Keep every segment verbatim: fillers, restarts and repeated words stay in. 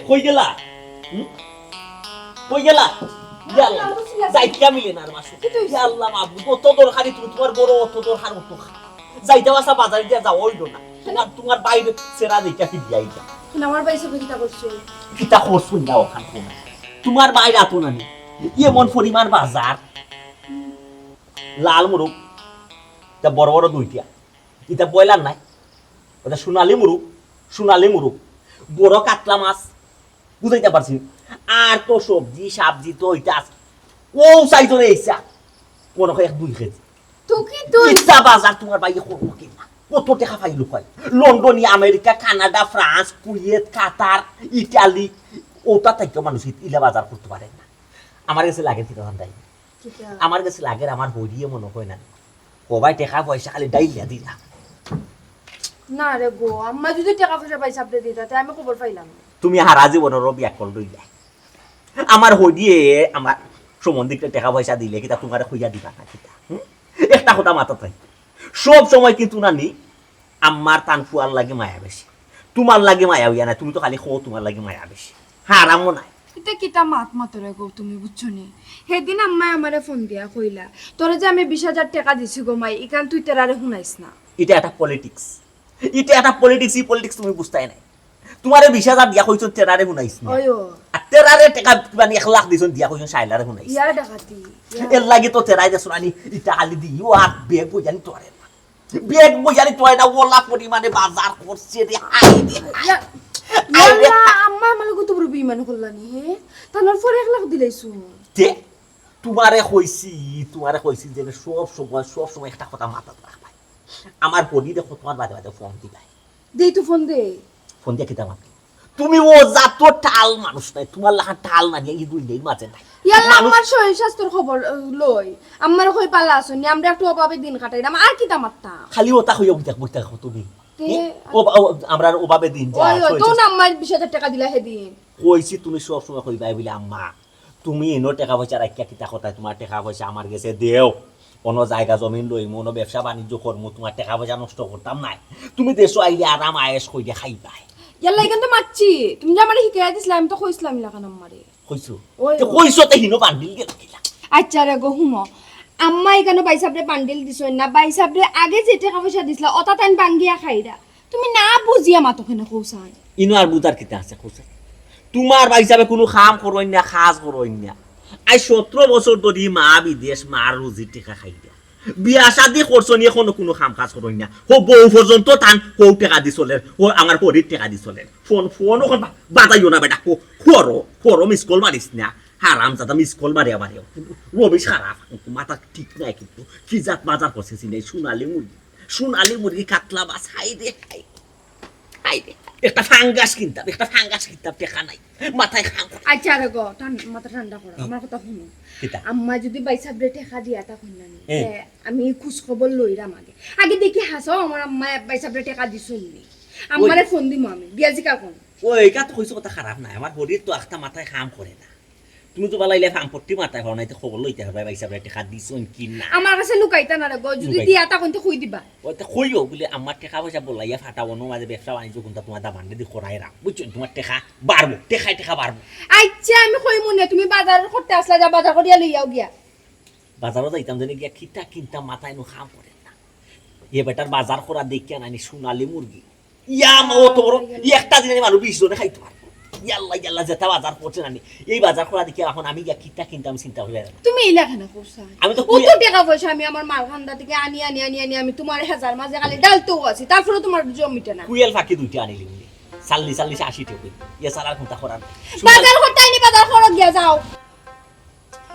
কই গেলা? হুম? কই গেলা? ইয়া আল্লাহ, আল্লাহ, আল্লাহ, যাইতে মিলে না আর মাসু। কি তো হইছে? ইয়া আল্লাহ মাবুদ, অত দরকারি তুমি, তুমার বড় অত দরকার, অত খা-, যাইতে বাসা বাজারে দিয়া যাওয়া অইলো না। তুমার, তুমার বাইরে সেরা দেখিয়া ফিরিয়া আইতা। না, আমার ভাইসাবে কিতা করছইন? কিতা করছইন না ওখান কোন? তুমার বাইরে আতো না নি। এমন পরিমাণ বাজার। লাল মুরগ, তা বড় বড় দুইটা। ইটা ব্রয়লার নায়, ওটা সোনালী মুরগ, সোনালী মুরগ। বড় কাতলা মাছ, বুঝাইতাম পারছি। আর তো সবজি, সবজি তো ইটা আছে। ও সাইজর ইসা, মনে হয় এক দুই কেজি। তো কি তুই? ইটা বাজার তুমার বাইরে করবো কিনা? কত টেকা পাইলো কয়? লন্ডনি, আমেরিকা, কানাডা, ফ্রান্স, কুয়েত, কাতার, ইটালি, ওটা থাকি মানুষ ইলা বাজার করতে পারে না। আমার গেছে লাগে কিতা জানো? কিতা? আমার গেছে লাগে, আমার হরিয়ে মনে হয় না। কবায় টেকা পয়সা খালি ডাইলিয়া দিলা। না রে গো, আম্মা যদি টেকা পয়সা ভাইসাবরে দিতা, তে আমি খবর পাইলাম না। তুমি হারা জীবনর রবি আকল রইলা। আমার হরিয়ে আমার সম্বন্ধিকরে টেকা পয়সা দিলে কিতা তুমারে কইয়া দিবা না কিতা? হুম? একটা কথা মাথাত রাখি। সব সময় কিন্তু নানি আম্মার তান ফুয়ার লাগি মায়া বেশি। তুমার লাগি মায়া অইয়া না, তুমি তো খালি কও তুমার লাগি মায়া বেশি। হারামও নাই। ইটা কিতা মাত মাতো রে গো তুমি, বুঝছো নি? হেদিন আম্মায় আমারে ফোন দিয়া কইলা, "তোরে যে আমি বিশ হাজার টেকা দিছি গো মাই, ইখান তুই তেরারে হুনাইস না।" ইটা একটা পলিটিক্স, ইটা একটা পলিটিক্স। ই পলিটিক্স তুমি বুঝতায় নাই। তুমারে বিশ হাজার দিয়া কইছইন, তেরারে হুনাইস না। ওই ও। আর তেরারে টেকা মানে এক লাখ দিছইন, দিয়া কইছইন শাইলারে হুনাইস। ইয়া ডাকাতি, ইয়া। এর লাগি তো তেরাই দেছো নানি, ইটা খালি দিও আর ব্যাগ বইয়া নি তোরে না। ব্যাগ বইয়া নি তোরে না, ওলা পরিমাণে বাজার করছে রে, হায় রে, হায়। ইয়া, আরে। ইয়াল্লা, আম্মা আমার লগে তো বড় বেইমানি করলা নি, হে? তানর পরে এক লাখ দিলাইছো। তে, তুমারে কইছি, তুমারে কইছি যে সব সময়, সব সময় একটা কথা মাথাত রাখবায়। আমার বডি দেখো তুমার বাদে বাদে ফোন দিবায়। দেই তো ফোন দে। ফোন দিয়া কিতা মাতবো? তুমি ও জাতর টাল মানুষ নায়, তুমার লাখান টাল নানি, ই দুনিয়ার মাঝে নাই। ইয়াল্লা, মানুষ আমার শরীর স্বাস্থ্যর খবর, আহ, লই। আম্মারে কই ভালা আছো নি, আমরা একটু অভাবে দিন কাটাইরাম, আর কিতা মাততাম? খালি ওটা কইয়া বইতা, বইতা কও তুমি। তে এ? ও, ও, আমরা অভাবে দিন যায়, ওই, ওই, শরীর তো স্বাস্থ্য না, আম্মায় বিশ হাজার টেকা দিলা হেদিন। কইছি তুমি সব সময় কইবায় বলে, "আম্মা, তুমি ইনো টেকা পয়সা রাখিয়া কিতা করতায়? তুমার টেকা পয়সা আমার গেছে দেও, অনো জাগা জমিন লইমু, অনো ব্যবসা বাণিজ্য করমু, তুমার টেকা পয়সা নষ্ট করতাম নায়। তুমি দেশো আইলে আরাম আয়েশ কইরা খাইবায়।" ইয়াল্লা, ইখান তো মাতছি। তুমি যে আমারে হিকাইয়া দিছলায়, আমি তো কইছলাম ইলাখান আম্মারে। কইছো? ওই, তে ওই। কইছো তে হিনো বান্ডিল গেল কিলা? আচ্ছা রে গো, হুনো। আম্মায় ইখানো ভাইসাবরে বান্ডিল দিছইন না, ভাইসাবরে আগে যে টেকা পয়সা দিছলা, ওটা তাইন ভাঙ্গিয়া খাইরা। তুমি না বুঝিয়া মাতো কেনে কও চাই? ইনো আর বুঝার কিতা আছে কও চাই? তুমার ভাইসাবে কুনু কাম করইন না, কাজ করইন না। আইজ সতরো বছর ধরি মা বিদেশ, মার রুজির টেকা খাইরা। বিয়া শাদি করছইন, এখনো কুনু কাম কাজ করইন না। হো বউ পর্যন্ত তান হউ টেকা দি চলের, হো আমার হরির টেকা দি চলের। ফোন, ফোন অখন বা-, বাজাইও না বেটা, হো, হরো, হরো মিস কল মারিস না। হারামজাদা মিস কল মারে আবার। কিন্তু রবিশ খারাপ, কিন্তু মাথা ঠিক নাই কিন্তু। কি জাত বাজার করছে চিনে, সোনালী মুরগি। সোনালী মুরগি, কাতলা মাছ, হায় রে, হায়। হায় রে। একটা ফাঙ্গাস কিনতাম, একটা ফাঙ্গাস কিনতাম, টেকা নাই। মাথায় খাম। আচ্ছা রে গো, ঠান-, মাথা ঠান্ডা করো, হুম। আমার কথা হুনো। কিতা? আম্মা যদি ভাইসাবরে টেকা দিয়া তা কইন না নি, হ্যাঁ। এ, আমি খোঁজ খবর লইরাম আগে। আগে দেখি হাছাউ আমার আম্মায় ভাইসাবরে টেকা দিছইন নি। আম্মারে ওই। ফোন দিমু আমি, দিয়া জিকা কোন। ওই, ইটা তো কইছো কথা খারাপ নায়, আমার হরির তো আখতা মাথায় কাম করে না। তুমি তো বালা ইলা ফামপট্টি মারতায় পারো না, ইতে খবর লইতায় পারবায়, ভাইসাবরে টেকা দিছইন কি না। আমার কাছে লুকাইতা না রে গো, যদি লুকাইতা। দিয়া তা কইন তে কই দিবা। ওই তো কইও বলে, "আমার টেকা পয়সা বলাইয়া ফাটাও, অনো মাঝে ব্যবসা বাণিজ্য কুনতা তুমার দামান্দে দি করাইরাম, বুঝছো? তুমার টেকা বাড়বো, টেকায় টেকা বাড়বো।" আচ্ছা, আমি কইমু নে, তুমি বাজার করতে আছলা, যা বাজার করিয়া লইয়াও গিয়া। বাজারো যাইতাম যেনে গিয়া কিতা কিনতাম, মাথায় নু কাম করে না। এ বেটার বাজার করা দেখিয়া নানি সোনালী মুরগি। ইয়া মা, অত বড়, একটা দিনে মানুষ বিশ জনে খাইতে পারবো। ইয়াল্লা, ইয়াল্লা, যেটা বাজার করছে নানি, এই বাজার করা দেখিয়া অখন আমি গিয়া কিতা কিনতাম চিন্তা করি বেড়াই। তুমি ইলা কেনে করছো? আমি তো অত কই- টেকা পয়সা আমি আমার মার কান্দা থাকি আনি, আনি, আনি, আনি আমি তুমার হেজার মাঝে খালি ডালতেও আছি, তারপরে তুমার জমিতে না। কুয়েল পাখি দুইটা আনিলি বলে। চাল্লিশ, চাল্লিশ, আশি টেকা। ইয়া ছাড়া আর কুনতা করার নাই। বাজার করতে আইনি, বাজার করো গিয়া যাও।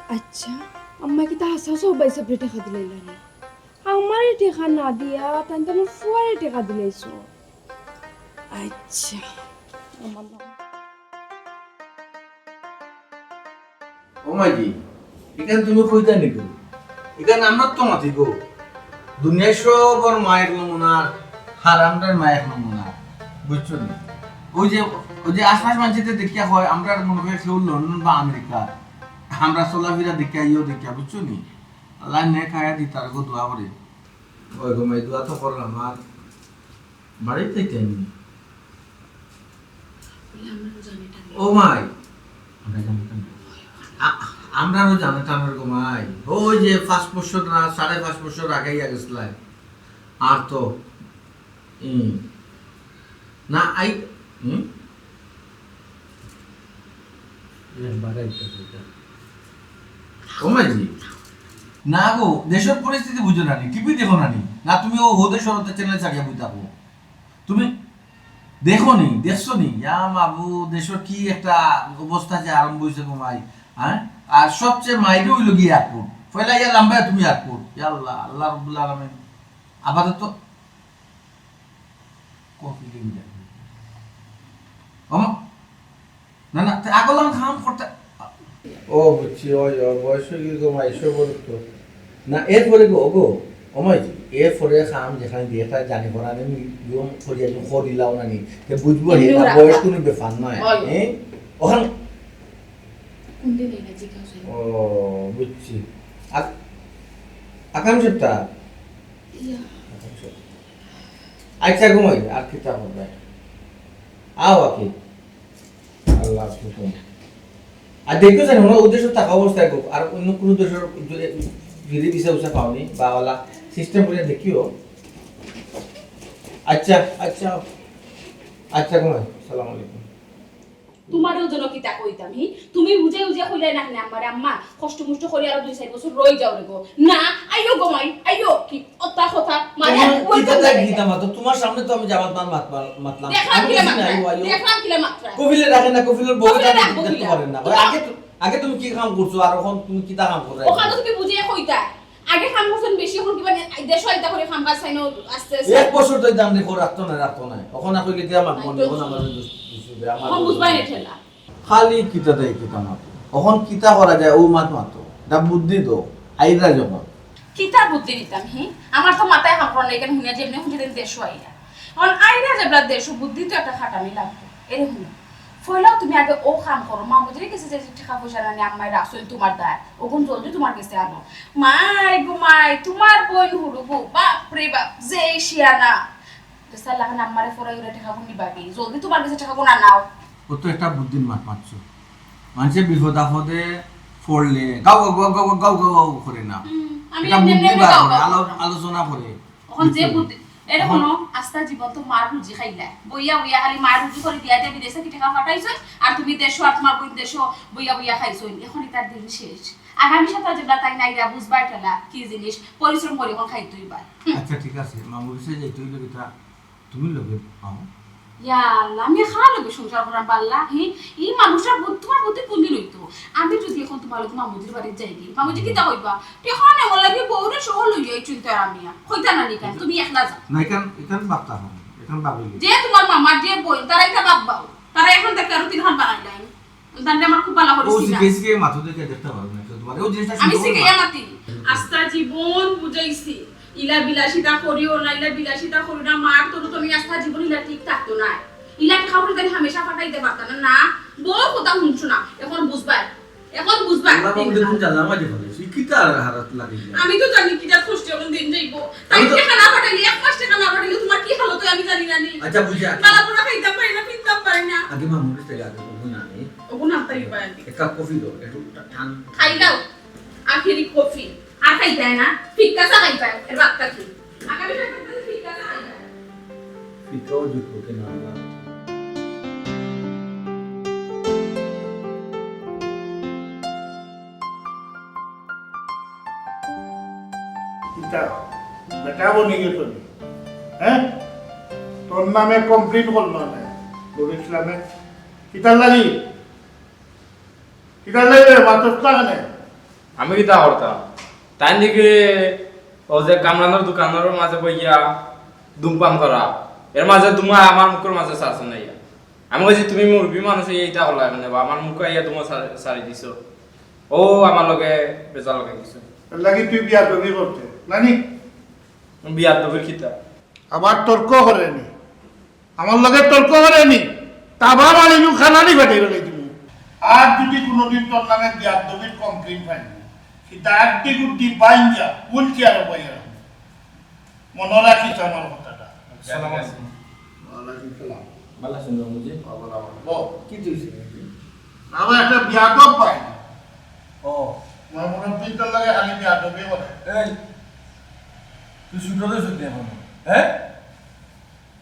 আচ্ছা, আম্মা কিতা হাছাউ হাছাউ ভাইসাবরে টেকা দিলাইলা নি? আমারে টেকা না দিয়া তাইন তো আমার ফুয়ারে টেকা দিলাইছো। আচ্ছা, আমার নাম। ও মাইজি, ইখান তুমি কইতায় নি গো? ইখান আমরার তো মাটি গো। দুনিয়ার সবর মা এক নমুনা, আর আমরার মা এক নমুনা, বুঝছো নি? ওই যে, ওই যে আশপাশ মানষে দেখিয়া কয়, আমরার মনে হয় কেউ লন্ডন বা আমেরিকা, আমরা চলাফিরা দেখিয়া, ইয়েও দেখিয়া, বুঝছো নি? আল্লায় নেক হায়াত দিতার গো, দোয়া করি। ওই গো মাই, দোয়া তো করলাম, আর বাড়িত যাইতায় নি। ও মাই, আমরা জানতাম না। আ-, আমরারও জানা টানার গো মাই। ওই যে পাঁচ বছর না, সাড়ে পাঁচ বছর আগে ইয়া গেছিলাই। আর তো, হুম। না, আই, হুম? ও মাইজি। না গো, দেশর পরিস্থিতি বুঝো না নি, টিভি দেখো না নি। না তুমি ও হো দেশর চ্যানেল চালিয়ে বই থাকো। তুমি দেখো নি, দেখছো নি? ইয়া মাবুদ, দেশর কি একটা অবস্থা যে আরম্ভ হইছে গো মাই, হ্যাঁ? আর সবচেয়ে মাইরে হইল গিয়ে এয়ারপোর্ট। পয়লা ইয়া লাম্বা তুমি এয়ারপোর্ট। ইয়া আল্লাহ, আল্লাহ রাব্বুল আলামিন। আপাতত কফি দিন দেখো। ওমা, না, না, তে আগলাম কাম করতে। ও, বুঝছি, ওই, ওই, বয়স হয়ে গেলে তো মাই, সব বলতো। না, এরপরে গো, গো, ও মাই, এরপরে কাম যেখানে দিয়ে একটা জানি করা নেই, নিয়ম করিয়া একদম করিলাও না নি। তে বুঝবো, হে, এমনিও না, রাখবা। বয়স কোনো ব্যাপার নয়, ওই। হ্যাঁ? ওখান কোন দিন এটা জিজ্ঞাসা হয়? ও, বুঝছি। আক-, আকাম সাহেব তা? ইয়া। আকাম সাহেব। আচ্ছা, ঘুমাই, আর কিতা করবে? আও, আকি। আল্লাহ হুকুম। আর দেখো জানি, ওনার উদ্দেশ্য থাকা অবস্থায় হোক, আর অন্য কোনো দেশর যদি ভিড়ে ভিসা উসা পাওনি, বা ওলা সিস্টেম করে দেখিও। আচ্ছা, আচ্ছা, আচ্ছা, ঘুমাই, সালাম আলাইকুম। তোমারও যেন কিতা কইতাম, হি? তুমি বুঝে বুঝে কইলাই না কেনে আমারে, আম্মা, কষ্ট মষ্ট করি আরো দুই চাইর বছর রই যাও রে গো। না, আইও গো মাই, আইও। কি অতা কথা, মারে তোমার বই কিতা বন্ধ তাই করে গীতা দেয়। মাতো? তোমার সামনে তো আমি জামাত মান মাত-, মাত-, মাতলাম। দেখলাম আমি কিলা বুঝি না, মাতলাম, আইও, আইও। দেখলাম কিলা মাতলাম। কফিলে রাখে না, কফিলের বউয়ে কফিলে তাকে রাখবো দেখতে কিলা? পারেন না। ওই আগে তো, আগে তুমি কি কাম করছো আর এখন তুমি কিতা কাম করো? ওখানে তুমি বুঝিয়ে কইতা। আগে কাম করছেন বেশি, এখন কিবা দেশো আইতা করে কাম কাজ চাই না, আস্তে আস্তে। এক বছর তো দাম দেখো, রাখতো না, রাখতো না। ওখানে কইলে কি আমার মনে, এখন আমার দুষ-, দুষ হবে, আমার এখন বুঝবাই না ঠেলা। খালি কিতা দেয় কিতা মাতো। অখন কিতা করা যায়, ও মাত মাতো। এটা বুদ্ধি দো, আইরা যখন। কিতা বুদ্ধি নিতাম, হি? আমার তো মাথায় কাম করে না, এখানে হুনিয়া যেমনি হুনি দেন দেশো আইরা। এখন আইরা যেবলা দেশো বুদ্ধি তো একটা খাটানি লাগবো। এরে হুনো, পয়লাও তুমি আগে ও কাম করো, মামুজির গেছে যে টেকা পয়সা নানি আম্মায় রাখছইন তোমার দায়, ওগুন জলদি তোমার গেছে আনো। মাই গো মাই, তোমার বইন হুরু গো, বাপ রে বাপ, যে শিয়ানা। তো সাল্লাহ খান আম্মারে ফরাই উড়ে টেকা গুন নিবাগি, জলদি তোমার গেছে টেকা গুন আনাও। ও তো একটা বুদ্ধির মাত মাতছো। মানুষে বিপদ আপদে পড়লে গাও গাও গাও গাও গাও গাও গাও করে না। হুম, আমি এটা এমনি বুদ্ধি এমনি বার গাও করে, গাও আলো-, করতাম। আলোচনা করে। এখন যে বুঝছো? বুদ্ধি, এরে এখন হুনো, আস্তা জীবন তো মার রুজি খাইলা। বইয়া বইয়া খালি মার রুজি করে দিয়া দিয়া বিদেশে কি টেকা পাঠাইছইন, আর তুমি দেশো আর তোমার বইন দেশো বইয়া বইয়া খাইছইন। এখন ইতার দিন শেষ। আগামী সপ্তাহ যেবলা তাই নাইরা বুঝবা ঠেলা কি জিনিস, পরিশ্রম করি এখন খাইতে হইবা। হুম। আচ্ছা, ঠিক আছে, মামুর গেছে যাইতে হইলে কিতা তুমি লগে পাও। ইয়া আল্লাহ, আমি কার লগে সংসার করাম পারলা? হি, ই মানুষটার বুদ্ধ-, তোমার বুদ্ধি কোন দিন হইতো? আমি যদি এখন তোমার লগে মামুজির বাড়িত যাই গি, মামুজি কিতা কইবা? টেকা নেওয়ার লাগি বউরে সহ লইয়া এই চিন্তা আমি আর। কইতা না নি কেন? তুমি একলা যাও। না, এখান, এখান ভাবতা হয়। এখান ভাবিলে। যে তোমার মামার যে বইন, তারা এটা ভাববাও। তারা এখন দেখতে আরো তিন খান বানাইলাই। তাহলে আমার খুব ভালো ও করেছি না। জিজ্ঞেস গিয়ে মাথা দেখে দেখতে পারো না, তো তোমার ও জিনিসটা আমি সুন্দর শিখে না। জানাতি। আস্তা জীবন বুঝাইছি। ইলা বিলাসিতা করিও না, ইলা বিলাসিতা করিও না, মার তরু তুমি আস্তা জীবন ইলা ঠিক থাকতো না। ইলা টেকা পয়সা তাই হামেশা পাঠাইতে পারতা না, না, বউ কথা শুনছো না, এখন বুঝবায়, এখন বুঝবায়। আল্লাহ বাবু দেখুন জানলাম আজ বলে, সে কিতা আর হারাত লাগে গিয়া? আমি তো জানি কিতা কষ্ট এখন দিন যাইবো। তাই আমি তো টেকা না পাঠাইলে, এক মাস টেকা না পাঠাইলে তোমার কি হালত হয় আমি জানি না নি। আচ্ছা, বুঝি, আগে বালা পোড়া খাইতাম পারি না, পিনতাম পারি না। আগে মামুর কাছ থেকে আগে ওগুন আনি। ওগুন আনতাই পারি। এক কাপ কফি দাও, একটু টা-, ঠান-, খাইলাও। আখেরি কফি। আর খাইতায় না, ফিক্কা চা খাইতায়, এর বাদ কাকি। আগামী সপ্তাহে ফিক্কা চা খাইতায়। ফিক্কাও জুটবো কিনা আল্লাহ। কিতা? বেটা বনি গেছো নি? হ্যাঁ? তোর নামে কমপ্লেন করলো না? নুরুল ইসলামে? কিতার লাগি? কিতার লাগি রে? মাতস না কেনে? আমি কিতা করতাম? তাই নাকি ও যে কামরানোর দোকানের মাঝে বইয়া ধূমপান করা, এর মাঝে ধুমা আমার মুখের মাঝে চাচ্ছে না ইয়া। আমি কইছি, "তুমি মুরব্বী মানুষ, এই এইটা হলা কেনে বা আমার মুখে ইয়া ধুমা ছাড়-, ছাড়ি দিছো।" ও আমার লগে বেজার লাগাই দিছো। এর লাগি তুই বিয়াদবি করতে, নানি? বিয়াদবির কিতা? আবার তর্ক করে নি। আমার লগে তর্ক করে নি। তাবা মারি নু খানানি ফাটাই ফাটাই দিমু। আর যদি কোনোদিন তোর নামে বিয়াদবির কমপ্লেন পাই, সেটা আড্ডি গুড্ডি বাইঞ্জা, হুইল চেয়ারো বইয়া রাখবো। মনে রাখিস আমার কথাটা। আসসালামু আলাইকুম। ওয়ালাইকুম সালাম। ভালা আছইন মামুজি? বাবা, বাবা। বউ। কিতা অইছে মামুজি? বাবা, একটা বিয়াদব পাই। ও, আমার মনে হয় পিন্টর লাগে খালি বিয়াদবি করে। এই, তুই ছুটো রে ছুটি এখন, হ্যাঁ?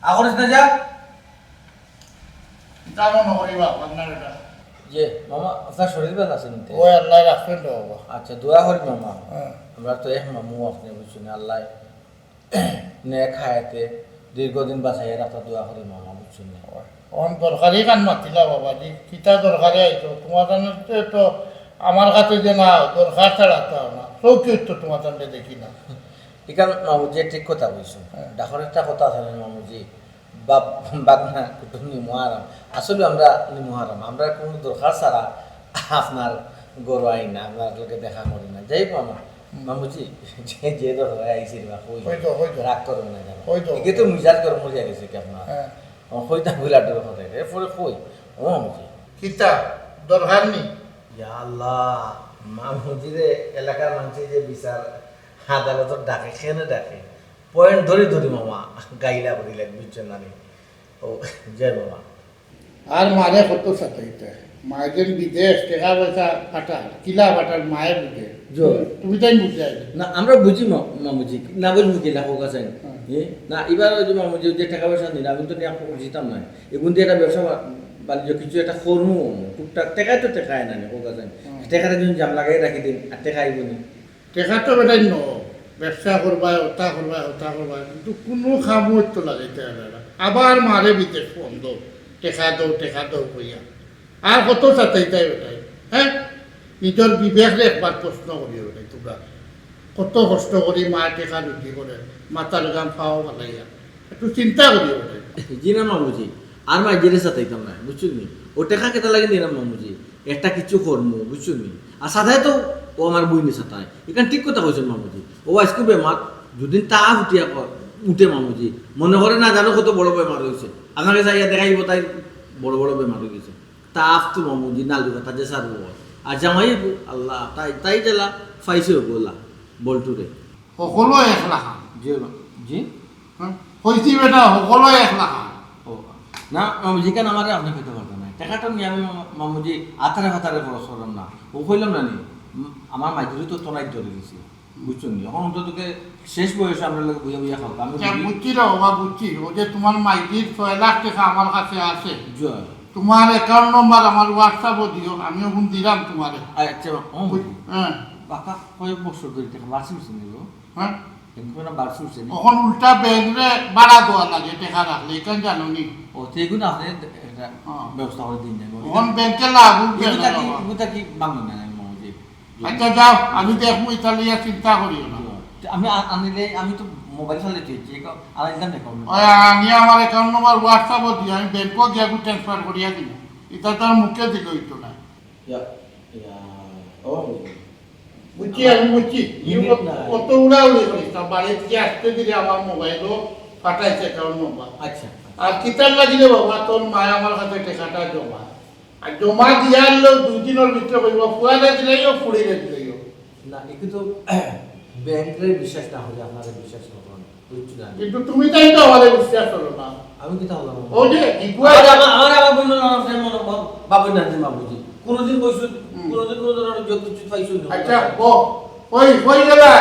আগরে না যা। তা মনে করি বাবা, আপনার এটা। যে মামা, আপনার শরীর ভালা আছে নিতে? ওই আল্লাহ রাখবেন তো বাবা। আচ্ছা, দোয়া করি মামা। হ্যাঁ। আমরা তো এক মামু, আপনি বুঝছেন, আল্লাহ নেক হায়াতে দীর্ঘদিন বাঁচাইয়া রাখতা দোয়া করি মামা, বুঝছেন না? অন দরকারি কান মাতিলা বাবা জি, কিতা দরকারে আইছো? তোমার জানো তো, তো আমার কাছে যে না, দরকার ছাড়া তো না। চৌকি তো তোমার জানলে দেখি না। এখান মামুজি ঠিক কথা কইছো। হ্যাঁ। ডাকর একটা কথা আছে না মামুজি, বাপ বাগনা কুটুম নিমহারাম। আসলে আমরা নিমহারাম, আমরা কোনো দরকার ছাড়া আপনার ঘরো আই না, আপনার লগে দেখা করি না। যাই হোক মামা, মামুজি, যে, যে দরকারে আইছি রে বা, কই, কই তো, কই তো। রাগ করবেন না কেন? কই তো। একে তো মিজাজ গরম হয়ে গেছে কি আপনার? হ্যাঁ। ও, কই তা বুলা ডর করে রে, পরে কই? ও মামুজি। কিতা দরকার নি? ইয়া আল্লাহ, মামুজি রে, এলাকার মানুষে যে বিচার আদালতর ডাকে, কেনে ডাকে, পয়েন্ট ধরি ধরি মামা গাইলা করিলেন, বুঝছেন না নি? ও, জয় মামা। আর মারে কত সাতাইতে? মায়ে যেন বিদেশ, টেকা পয়সা পাঠার, কিলা পাঠার মায়ে বুঝে। জয়। তুমি তাই বুঝে আইবে। না, আমরা বুঝি মা-, মামুজি, না বুঝবো কি, না হোক আছে। হুম। এ? না, এবার ওই যে মামুজি, ওই যে টাকা পয়সা নিন, আমি তো নিয়ে দিতাম না। এগুন দিয়ে একটা ব্যবসা বা-, বাণিজ্য কিছু একটা করমু, টুকটাক টাকায় তো টাকায় না, হোক আছে। হুম। টাকাটা যদি জাম লাগাই রাখি দিন, আর টাকা আইব নি। টেকা তো বেটাই ন, ব্যবসা করবায়, ওটা করবায়, ওটা করবায়, কিন্তু কোনো কামও তো লাগাইতে পারে না। আবার মারে বিদেশ ফোন দো, টেকা দো, টেকা দো কইয়া। আর কত সাতাইতাই বেটাই, হ্যাঁ? নিজের বিবেকরে একবার প্রশ্ন করিও বেটাই তোমরা। কত কষ্ট করি মা টেকা রুজি করে, মাথার গাম পাও ফালাইয়া। একটু চিন্তা করিও বেটাই। জি না মামুজি, আর মাইজিরে সাতাইতাম না, বুঝছইন নি? ও টেকা কেটা লাগে নিলাম মামুজি, একটা কিছু করমু, বুঝছইন নি? আর সাতায় তো ও আমার বইনে সাতায়, এখান ঠিক কথা কইছেন মামুজি। ও আজকে বেমার, দুদিন তা উঠিয়া ক-, উঠে মামুজি, মনে করে না জানো কত বড় বেমার হয়েছে, আপনাকে যাইয়া দেখাইব তাই বড় বড় বেমার হয়ে গেছে। তা আফতো মামুজি নালু কথা যে সারবো। আর জামাই আল্লাহ, তাই, তাই জেলা পাইছে বলা, বল্টুরে। সকলো এক লাখা। জি, জি। হ্যাঁ? কইছি বেটা, সকলো এক লাখা। ও, না, মামুজি, কেন আমারে আপনি কইতে পারতেন না? টাকাটা নিয়ে আমি মামা-, মামুজি আতারে ফাতারে খরচ করলাম না। ও কইলাম না নি, উম, আমার মাইজুরি তো তোলাই ধরে গেছি। বুঝছেন নি? এখন তো তোকে শেষ বয়সে আমরা লোক বুঝে বুঝে খাওয়া। আমি আচ্ছা, বুঝি। বুঝছি রে বাবা, বুঝছি। ও যে তোমার মাইজির ছয় লাখ টাকা আমার কাছে আছে। জয়। তোমার অ্যাকাউন্ট নম্বর আমার WhatsApp-ও দিও, আমি ওখান দিলাম তোমারে। আচ্ছা, ও বুঝ-, হ্যাঁ। বাকা কয়েক বছর ধরে টাকা বাড়ছে বুঝছেন নি গো? হ্যাঁ। কিন্তু না বাড়ছে বুঝছেন নি? এখন উল্টা ব্যাংকরে বাড়া দেওয়া লাগে টাকা রাখলে, এখান জানো নি? ও, তো এগুলো আপনি একটা হ্যাঁ। ব্যবস্থা করে দিন যাবো। এখন ব্যাংকে লাভ উঠবে এগুলো না কি, বাবা। এগুলো কি বাংলা না, আমি মনে করি। আচ্ছা যাও, আমি দেখবো, ইতালিয়া চিন্তা করিও না। আমি আ-, আনিলে, আমি তো মোবাইল চালাইতে হচ্ছে, এটা আলাদা দেখো। ওই আনি আমার অ্যাকাউন্ট নম্বর WhatsApp-ও দিও, আমি ব্যাংকও গিয়া ট্রান্সফার করিয়া দিব। এটা তো আর মুখে দিলে হইতো না। ইয়া, ইয়া, ও। বুঝছি, আমি বুঝছি। ইউ মিনিট কত, না। কত উড়াউড়ি করিস না, বাড়ি থেকে আসতে দিলে আমার মোবাইলও ফাটাইছে অ্যাকাউন্ট নম্বর। আচ্ছা। আর কিতার লাগিলে বাবা, তোর মায় আমার কাছে টাকাটা জমা। আর জমা দিয়া আনলেও দুই দিনের ভিতরে কইব, ফুয়ারে দিলেইও, ফুড়িরে দিলেইও। না, একটু তো ব্যাংকরে বিশ্বাস না হলে আপনারা বিশ্বাস করবেন, বুঝছো না? কিন্তু তুমি তাই তো আমারে বিশ্বাস করো না। আমি কিতা বললাম? ও যে, ইগুয়া আমার, আমার, আমার, আমার বললো না, আমার friend মনে কর, বাবু না দিমা বুঝি। কোনোদিন কইছো, হুম। কোনোদিন কোনো ধরনের যোগ কিছু পাইছো না। আচ্ছা, ও, ওই, ওই গেলা।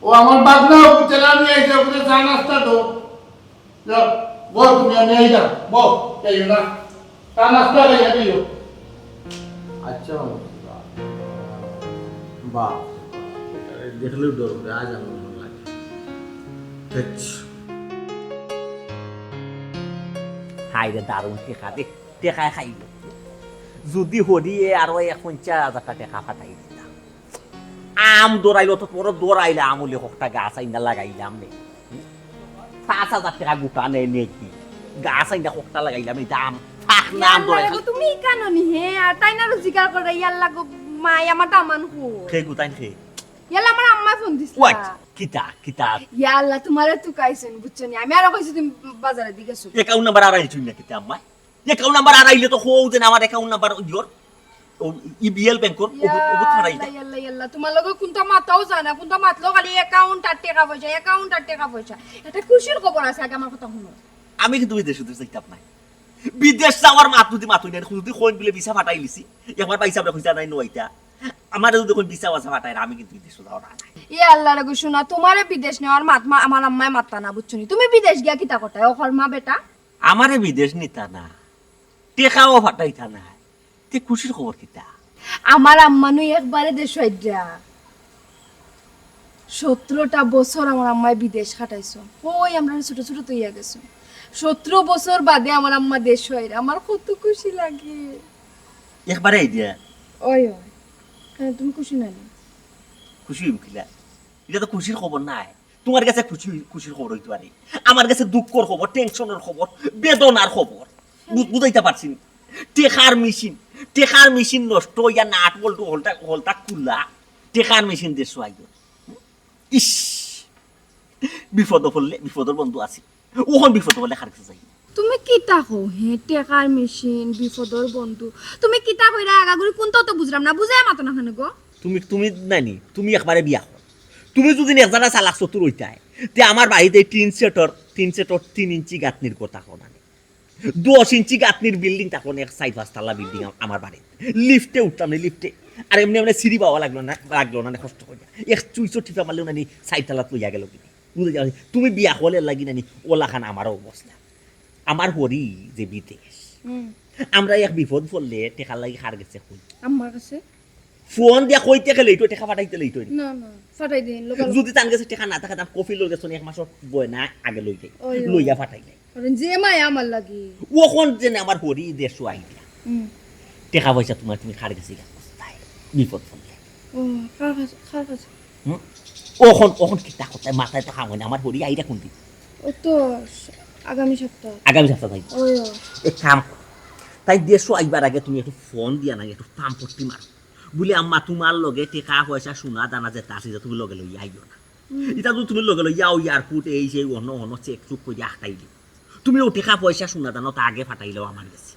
ও আমার বাগনা, ও তেলা নিয়ে আইছে, ওকে চা নাস্তা দাও। যাও, বল তুমি, আমি এই যাও, বল, যাইও না। চা নাস্তা খাইয়া দিও। আচ্ছা, বাপ, বাপ, দেখলেও ডর করে, আজ আমার মনে লাগে। দেখছি। হায় রে, দারুণ টেকা দে, টেকায় খাইল। যদি হরি এ আরো এক পঞ্চাশ হাজার টেকা ফাটাই দিতাম। আম দৌড়াইল তো, বড় দৌড়াইলে আম হলে হকটা গাছ আইনা লাগাইলাম রে। পাঁচ হাজার টেকা গোটা নেই নাকি? গাছ আইনা হকটা লাগাইলাম, এই দাম। ফাঁক না আম আল্লাহ দৌড়াই গো, তুমি কেন নি হে? আর তাই না রোজগার করে, ইয়াল্লা গো, মাই আমার দামান কো। খে গোটাইন খে। ইয়াল্লা আমার আম্মা ফোন দিছিল। ওয়াট? কিতা, কিতা? ইয়াল্লা, তোমারে তুকাইছেন, বুঝছো নি? আমি আরো কইছি তুমি বাজারে দিকে গেছো। অ্যাকাউন্ট নাম্বার আর আইছুন না কিতা আম্মা? অ্যাকাউন্ট নাম্বার আর আইলে তো হো যে আমার অ্যাকাউন্ট নাম্বার ইয়োর। ও ইবিএল ব্যাংকর, ও বুঝ ফারাই। ইয়াল্লা, ইয়াল্লা, ইয়াল্লা। তোমার লগে কোনটা মাতাও যায় না, কোনটা মাতলেও খালি অ্যাকাউন্ট আর টাকা পয়সা, অ্যাকাউন্ট আর টাকা পয়সা। এটা খুশির খবর আছে, আগে আমার কথা শুনো। আমি কিন্তু বিদেশ উদেশ যাইতাম না। বিদেশ যাওয়ার মাত যদি মাতুই না, যদি কইন বুলে ভিসা ফাটাইলিছি, একবার ভাইসাবরে কইতা নায় নি ইতা। আমারে যদি কইন ভিসা ভাসা ফাটাইরা, আমি কিন্তু বিদেশ যাওয়ার না। এ আল্লাহ রে গো সোনা, তুমারে বিদেশ নেওয়ার মাত মা-, আমার আম্মায় মাততা না, বুঝছো নি? তুমি বিদেশ গিয়া কিতা করতায়, ও হর মা বেটা? আমারে বিদেশ নিতা না, টেকাও ফাটাইতা না, তে খুশির খবর কিতা? আমার আম্মা নু একবারে দেশ আইরা। সতেরোটা বছর আমার আম্মায় বিদেশ কাটাইছো। ওই আমরা ছোট ছোট তইয়া গেছো। সতেরো বছর বাদে আমার আম্মা দেশ আইরা। আমার কত খুশি লাগে। একবারে আই দিয়া। ওই, ওই। কেন, তুমি খুশি না নি? খুশি হইব কিলা? এটা তো খুশির খবর নায়। তোমার কাছে খুশি, খুশির খবর হইতে পারে, আমার কাছে দুঃখর খবর, টেনশনের খবর, বেদনার খবর। বু-, বুঝাইতে পারছি নি? টেকার মেশিন, টেকার মেশিন নষ্ট হইয়া নাট বল্টু হলটা, হলটা খুলা, টেকার মেশিন দেশ আইব। ইস, বিপদ পড়লে বিপদর বন্ধু আছে, ওখান বিপদ পড়লে কার কাছে যাই? তুমি কিতা কও হে? টেকার মেশিন, বিপদর বন্ধু, তুমি কিতা কইরা আগাগুড়ি কোনটাও তো বুঝলাম না, বুঝাই মাতো না কেনে গো? তুমি, তুমি নানি, তুমি একবারে বিয়া কর। তুমি যদি একজনা চালাক চতুর হইতায়, তে আমার বাড়িত এই টিন সেটর, টিন সেটর তিন ইঞ্চি গাঁথনির কথা কও না নি। দশ ইঞ্চি গাঁথনির বিল্ডিং তখন এক চাইর পাঁচ তালা বিল্ডিং আম-, আমার বাড়িত। লিফটে উঠতাম না, লিফটে। আর এমনে এমনে সিঁড়ি বাওয়া লাগলো না, লাগলো না, কষ্ট করিয়া। এক সুইচও টিপা মারলেও নানি চাইর তালাত লইয়া গেল কি। বুঝা যায়? তুমি বিয়া করলে লাগি নানি, ওলাখান আমারও অবস্থা। আমার হরি যে বিদেশ। হুম। আমরা এক বিপদ পড়লে টেকার লাগি কার গেছে কই? আম্মার কাছে। ফোন দিয়া কইতে গেলে এইটো টেকা ফাটাইতে লইতো না। না, না, ফাটাই দিন, লোকাল। যদি তান গেছে টেকা না থাকে, তান কফি লই গেছে এক মাসর বয়না আগে লই যাই। ওই, ওই। লইয়া ফাটাইলে। কারণ যে মায়া আমার লাগি। ওখন যেন আমার হরি দেশ আইলা। হুম। টেকা পয়সা তোমার তুমি কার গেছে গা? কোথায়? বিপদ পড়লে। ও, কার কাছে, কার কাছে? হুম? ওখন, ওখন কিতা করতে মাথায় তো কাম হয় না। আমার হরি আইরা কোন দিন? ও তো আগামী সপ্তাহ। আগামী সপ্তাহ তাই। ওই, ওই। এক কাম করো। তাই দেশ আইবার আগে তুমি একটু ফোন দিয়া না, একটু পাম্পটি মারো। বুলে, "আম্মা, তোমার লগে টেকা পয়সা সোনা দানা যেটা আছে, তুমি লগে লইয়া আইও না।" হুম। এটা যদি তুমি লগে লইয়া আও, এয়ারপোর্ট এই সেই অন্য অন্য চেক চুক করিয়া আটকাই দিও। তুমি ও টেকা পয়সা সোনা দানা তা আগে ফাটাইলেও আমার গেছে।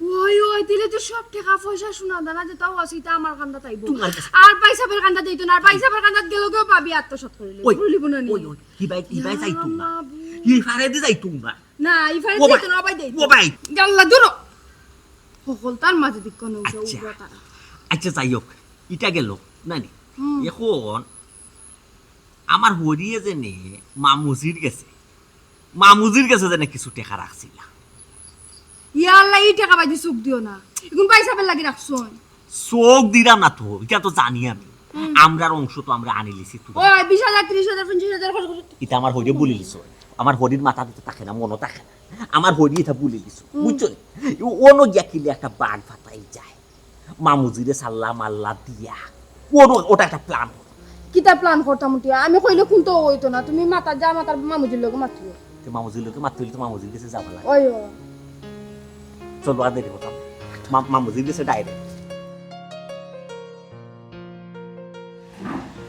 ওই, ওই, দিলে তো সব টেকা পয়সা সোনা দানা যেটাও আছে, এটা আমার কান্দাত আইবো। তোমার কাছে। আর ভাইসাবর কান্দাত দিত না, আর ভাইসাবর কান্দাত গেলে কেউ ভাবি আত্মসাৎ করিলে। ওই, করিলিব না নি? ওই, ওই, হিবাই, হিবাই যাইতো না। মাবুদ। হি ফারে দি যাইতো না। না, ই ফারে ও দিত ভাই, না, ও ভাই দিত। ও ভাই। আল্লাহ, দূর। হকল তার মাঝে দিক কোনো উঠে আচ্ছা। উঠে তারা। আচ্ছা, যাই হোক, ইটা গেল, না নি? হুম। এখন আমার হরিয়ে যে নে মামুজির গেছে, মামুজির গেছে যে নে কিছু টেকা রাখছিলা। ইয়া আল্লাহ, ই টেকা বাইদি চোখ দিও না। এখন ভাইসাবর লাগি রাখছইন। চোখ দিলাম না তো, ইটা তো জানি আমি। হুম। আমরার অংশ তো আমরা আনিলিছি তো। ওই বিশ হাজার, ত্রিশ হাজার, পঞ্চাশ হাজার খরচ করতে। ইটা আমার হরিয়ে বুলিলিছো। আমার হরির মাথাত তো থাকে না, মনো থাকে না। আমার হরিয়ে ইটা বুলিলিছো। হুম। বুঝছো নি? ও-, অনো গিয়া কিলে একটা বাঘ ফাটাই যায়। মামুজিরে সাল্লা মাল্লা দিয়া। ওর, ওটা একটা প্ল্যান। কিতা প্ল্যান করতাম উঠি? আমি কইলে কোনটাও হইতো না। তুমি মাথা যা, মাথার মামুজির লগে মাতিও। তো মামুজির লগে মাততে হইলে তো মামুজির গেছে যাওয়া লাগে। ওই, ওই। চলো, আর দেরি করতাম। মা-, মামুজির গেছে ডাইরেক্ট।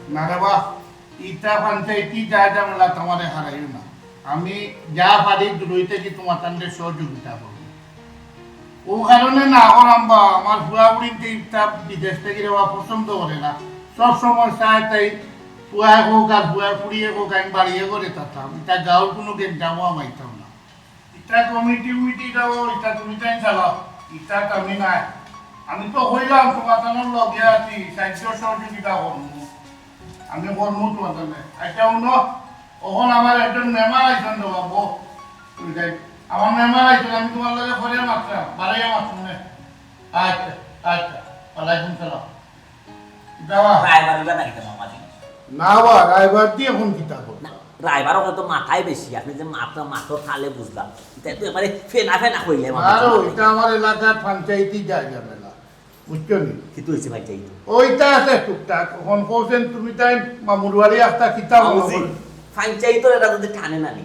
না রে বা, ইটা পঞ্চায়েতি যা ঝামেলা তোমারে হারাইও না। আমি যা পারি দূরই থাকি তোমার তানরে সহযোগিতা করবো। ও কারণে না করাম বা, আমার ফুয়া বুড়িতে ইটা বিদেশ থাকি রে বা পছন্দ করে না। সব সময় চায় তাই ফুয়ায় হোক আর ফুয়ায় ফুড়িয়ে হোক, আমি বাড়িয়ে করে থাকতাম। ইটা গাঁওর কোনো গেঞ্জামও আমাইতাম না। ইটা কমিটি উমিটি দাও, ইটা তুমি তাই চালাও, ইটা আমি নাই। আমি তো কইলাম তোমার তানোর লগে আছি, সাহায্য সহযোগিতা করমু। আমি করমু তোমার তানে। আচ্ছা, হুনো, অখন আমার একজন মেহমান আইছইন তো বাবু। তুমি যাই, আমার মেহমান আইছইন, আমি তোমার লগে পরে মাতরাম, বাড়াইয়া মাতমু নে। আচ্ছা, আচ্ছা, ওয়ালাইকুম সালাম। যাওয়া। রায়বার ইবা নাকি তো মামাজি? না বা, রায়বার দি অখন কিতা করবা? না, রায়বার অখন তো মাথায় বেশি, আপনি যে মাথা, মাথা থালে বুঝলাম। ইটা তো এবারে ফেনা ফেনা কইলে না মামাজি। রে, ইটা আমার এলাকার পঞ্চায়েতি জায়গা মেলা, বুঝছো নি? কিতা অইছে পঞ্চায়েত? ওইটা আছে টুকটাক, অখন কইছেন তুমি তাই মামুর বাড়ি একটা কিতা মনে মামুজি, করে? পঞ্চায়েতর এটা যদি টানে না নি,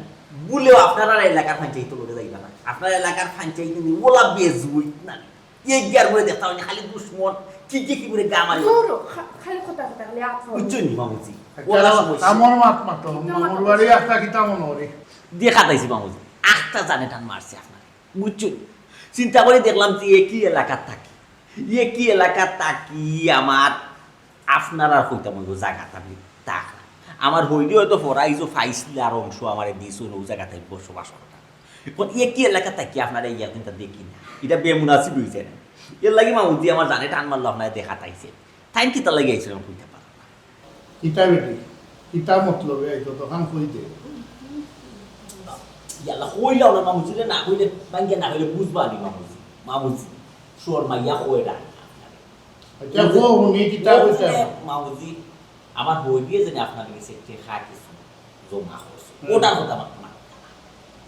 ভুলেও আপনারার এলাকার পঞ্চায়েত লগে যাইবা না। আপনার এলাকার পঞ্চায়েত নি ওলা বেজুই না নি। এই গিয়ার করে দেখতা অইনি খালি দুশমন, কি কি কি করে গা মারি। ধরো, খা-, খালি কথা কথা খালি আপ বুঝছো নি মামুজি? একটা ওলা সমস্যা। আমার মাত মাতো, মামুর বাড়ি একটা কিতা মনে করে? দেখা পাইছি মামুজি, আখতা জানে টান মারছে আপনার। বুঝছো নি? চিন্তা করে দেখলাম যে একই এলাকাত থাকি, একই এলাকাত থাকি আমার আপনারার কইতাম অইবো জাগাত আমি থাকলাম। আমার হইলে হয়তো ফরাইজও পাইছিল আর অংশ আমারে দিছইন, ও জাগাত আমি বসবাস করতাম। অখন একই এলাকাত থাকি আপনারে ইয়া কিন্তু দেখি না, ইটা বেমুনাসিব অইযায় না। এরলাগি মামুজি আমার জানে টান মারলো, আপনারে দেখাত আইছি। তাইন কিতার লাগি আইছইন কইতা পারইন না। কিতা বেটি, কিতা মতলবে আইছো, অখান কই দে। ইয়াল্লা, কইলাও না মামুজিরে, না কইলে, ভাঙ্গিয়া না কইলে বুঝবা নি মামুজি। মামুজি, শরমাইয়া কয় না। আচ্ছা, কো হুনি কিতা কইছে? মামুজি, আমার হই দিয়ে জানি আপনার গেছে টেকা কিছু জমা করছে। হুম। ওটার কথা আমার মা।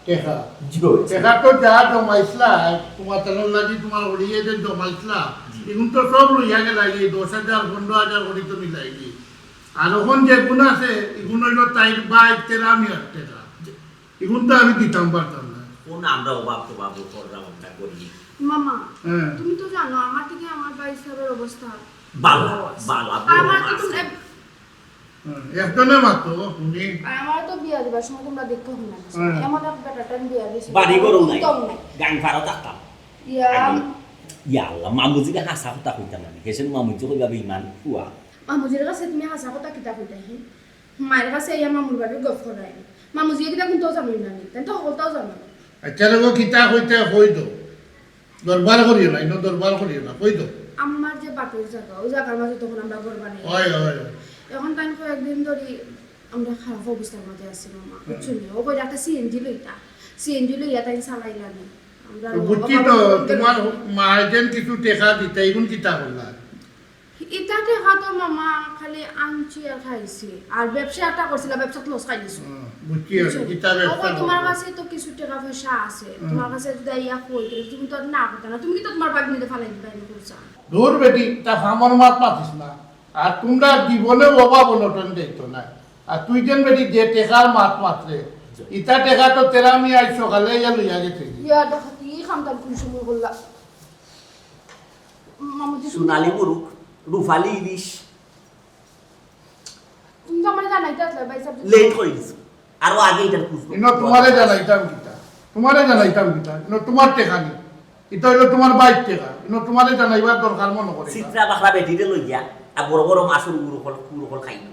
টেকা? জি, অয়। টেকা তো যা জমাইছলা, তোমার তেলর লাগি তোমার অড়িয়ে যে জমাইছলা, জি। এগুন তো সব লইয়া গেলা, এই দশ হাজার, পনেরো হাজার করি তো মিলাই দি। আর অখন যেগুন আছে, এগুন অইলো তাইর বাইক তেরা মিয়ার টেকা। জি। এগুন তো আমি দিতাম পারতাম না। কোন আমরা অভাব তো বাবু করলাম, আমরা করি। মামা, হ্যাঁ। তুমি তো জানো, আমার থেকে আমার ভাই সাহেবের অবস্থা বালা, ভালো আছে। বালা, আমার তো আছে। তুমি এক- হুম, একজনে মাত্র, হুনি। আর আমার তো বিয়া দিবার সময় তোমরা দেখতে হবে না। হুম। এমন এক বেটাটার বিয়া দিছি। বাড়ি ঘরও নাই। একদম নাই। গাং ফাড়া থাকতাম। ইয়া। আমি, ইয়া আল্লাহ, মামুজিরে হাছা কথা কইতাম না। হেষে মামুজি কইবা বেইমান, ফুয়া। মামুজির কাছে তুমি হাছা কথা কিতা কইতা, হে? মায়ের কাছে ইয়া মামুর বাড়ির গফ করায়। মামুজিয়ে কিতা কুন্তাও জানইন না নি? তাই তো হকলতাও জানইন। আচ্ছা রে গো, কিতা কইতে কই দো। দরবার করিও না, ইনো দরবার করিও না, কই দো। আমার যে বাপের জাগা, ওই জাগার মাঝে তখন আমরা ঘর বানাই। হয়, হয়, হয়। এখন তাই কয়েকদিন ধরি আমরা খারাপ অবস্থার মাঝে আছি, মামা, হুম। বুঝছো নি? ও কইরা একটা সিএনজি লইতা, সিএনজি লইয়া তাই চালাইলা নি। আমরা তো বুঝছি তো, তোমার মায়ে যেন কিছু টেকা দিতা, এগুন কিতা করলা? ইতা টেকা তো মামা খালি আনছি আর খাইছি। আর ব্যবসা একটা করছিলা, ব্যবসাত লস খাই দিছো। হুম, বুঝছি আর বুঝছো? ইতা ব্যবসা ও কই, তোমার করো। কাছে তো কিছু টেকা পয়সা আছে। হুম। তোমার কাছে যদি ইয়া কই, তাহলে তুমি তো আর না করতা না। তুমি কিতা তোমার ভাগ্নিরে ফালাই দিবা, এনে করছো? দূর বেটি, তা ফামর মাত মাতিস না। আর তোমরা জীবনে অভাব অনটন দেখতো না। আর তুই যেন বেটি যে টেকার মাত মাতরে, ইতা টেকা তো তেরা মিয়া আইজ সকালে ইয়া লইয়া গেছে। ইয়া দেখো, কি খামতাম কোন সময় বললা? মামুজি, তুমি সোনালী মুরুগ, রূপালী ইলিশ। তুমি তো আমারে জানাইতে আসলে, ভাই সাহেব। লেট করি দিছো। আরো আগে ইটার খুঁজ করতে। ইনো তোমারে জানাইতাম কিতা? তোমারে জানাইতাম কিতা? ইনো তোমার টেকা নি। ইটা অইলো তোমার বাইর টেকা। ইনো তোমারে জানাইবার দরকার মনো করি না। চিত্রা বাখরা বেটিরে লইয়া, আর বড় বড় মাছর উগুর অকল, কুর অকল খাইলো।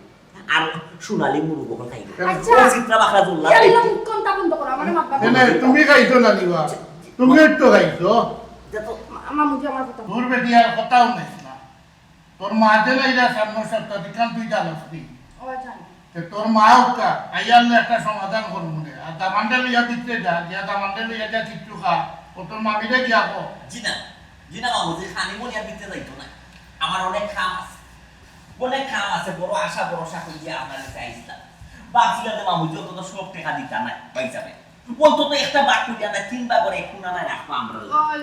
আর সোনালী মুরুগ অকল খাইলো। আচ্ছা। ও চিত্রা বাখরা জুল্লা ইয়া, খাইলো। ইয়া, মুখ কোনটা বন্ধ করো, আমারে মাফ করো। এনে তুমি খাইছো না নিবা? তুমি তো খাইছো। ইটা তো মা-, মামুজি আমার কথা। দূর বেটি আর কথাও নাই না। তোর মা যে না ইরা সামনে সপ্তাহ দিকান তুই জানস নি? ও জানি। তে তোর মা উক্কা, আইয়ার লে একটা সমাধান করমু নে। আর দামান্দে লইয়া ভিতরে যা, গিয়া দামান্দে লইয়া যা কিচ্ছু খা। ও তোর মামিরে গিয়া কো। জি না, জি না মামুজি, খানি মনিয়া ভিতরে যাইতো না। আমার অনেক কাম আছে। অনেক কাম আছে, বড় আশা ভরসা করিয়া আপনার কাছে আইছিলাম। ভাবছিলাম যে মামুজি অন্তত সব টেকা দিতা না, ভাই সাহেব। অন্তত একটা ভাগ করিয়া না, তিন ভাগর এক কোনা না রাখবো আমরা। ওই,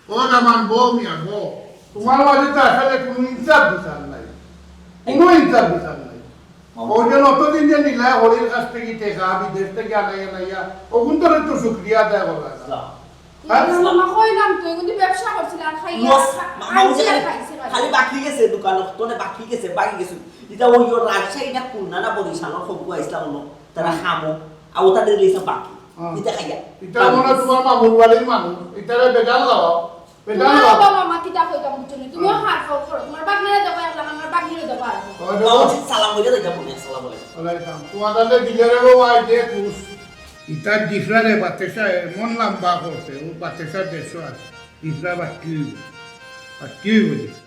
ওই। ও দামান, বউ মিয়া, বউ। তোমার মাঝে তো আসলে কোনো ইনসাফ বিচার নাই। কোনো ইনসাফ বিচার নাই। মামুজি। ওই যে অতদিন যে নিলা, হরির কাছ থেকে টেকা, বিদেশ থেকে আনাই আনাইয়া, ওগুন তোরে তো শুক্রিয়া আদায় করা না। হ্যাঁ? ইয়া মামা, কইলাম তো, এগুন দি ব্যবসা করছিল, আর খাইয়া, লস, খা-, মা-, মামুজি আনছি আর খালি, খাইছে, খাইছে। খালি বাকি গেছে দোকান, তোনে বাকি গেছে, বাকি গেছে। ইটা ওই ওর রাজশাহী না খুলনা না বরিশালর খবর আইসলাম অনো, তারা হুম। খামো, আর ওটা দিলে ইসা বাকি। হুম। ইটা খাইয়া। ইটা মনে হয় তোমার মামুর বাড়ির মানুষ, ইটারে বেজাল লাগাও, বেজাল তোমার লাগাও। বাবা মামা কিতা কইতাম বুঝছো নি? তুমিও হুম। হার ফল করো, তোমার বাগনারে দেখো এক লাখ, আমার বাগনিরে দেখো আর। ওই দেখো। মামুজি সালাম বলে যাইতাম, বলে আসসালামু আলাইকুম। ওয়ালাইকুম। তোমার তাহলে দিলে রে বাবা, এই যে খুশ। ইতার জিফরারে বাতেশা এমন লম্বা করছে, ও বাতেশা দেড়শো আছে। জিফরা বাট্টি হইব। বাট্টি হইব জিফরা।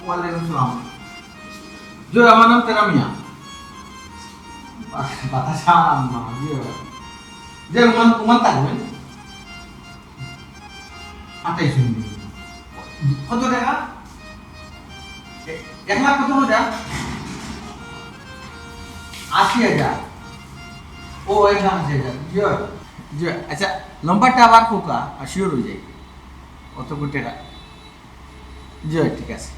ওয়ালাইকুম সালাম। জি, আমার নাম তেরা মিয়া। বা-, বাতাসা আম্মা, জি। যে ওমান, ওমান থাকবেন? আঠাইশ মিনিট। কত টাকা? এ-, এক লাখ কত হাজার? আশি হাজার। ও, এক লাখ আশি হাজার। জি, জি, আচ্ছা, নম্বরটা আবার খোকা, আর sure হয়ে যাই। অত কোটি টাকা। জি, ঠিক আছে।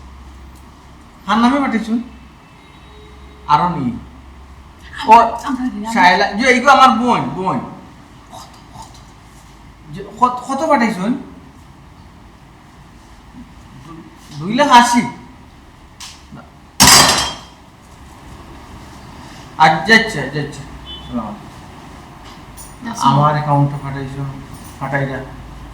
কার নামে পাঠাইছুন? আরো নি? ও, আমরা, আমরা, আমরা। শায়লা, জি, এইগো আমার বোন, বোন। জি, কত, কত পাঠাইছুন? দু-, দুই লাখ আশি। আচ্ছা, আচ্ছা, আচ্ছা, আচ্ছা। সালাম আলাইকুম। আচ্ছা। আমার account-ও পাঠাইছো, পাঠাইলা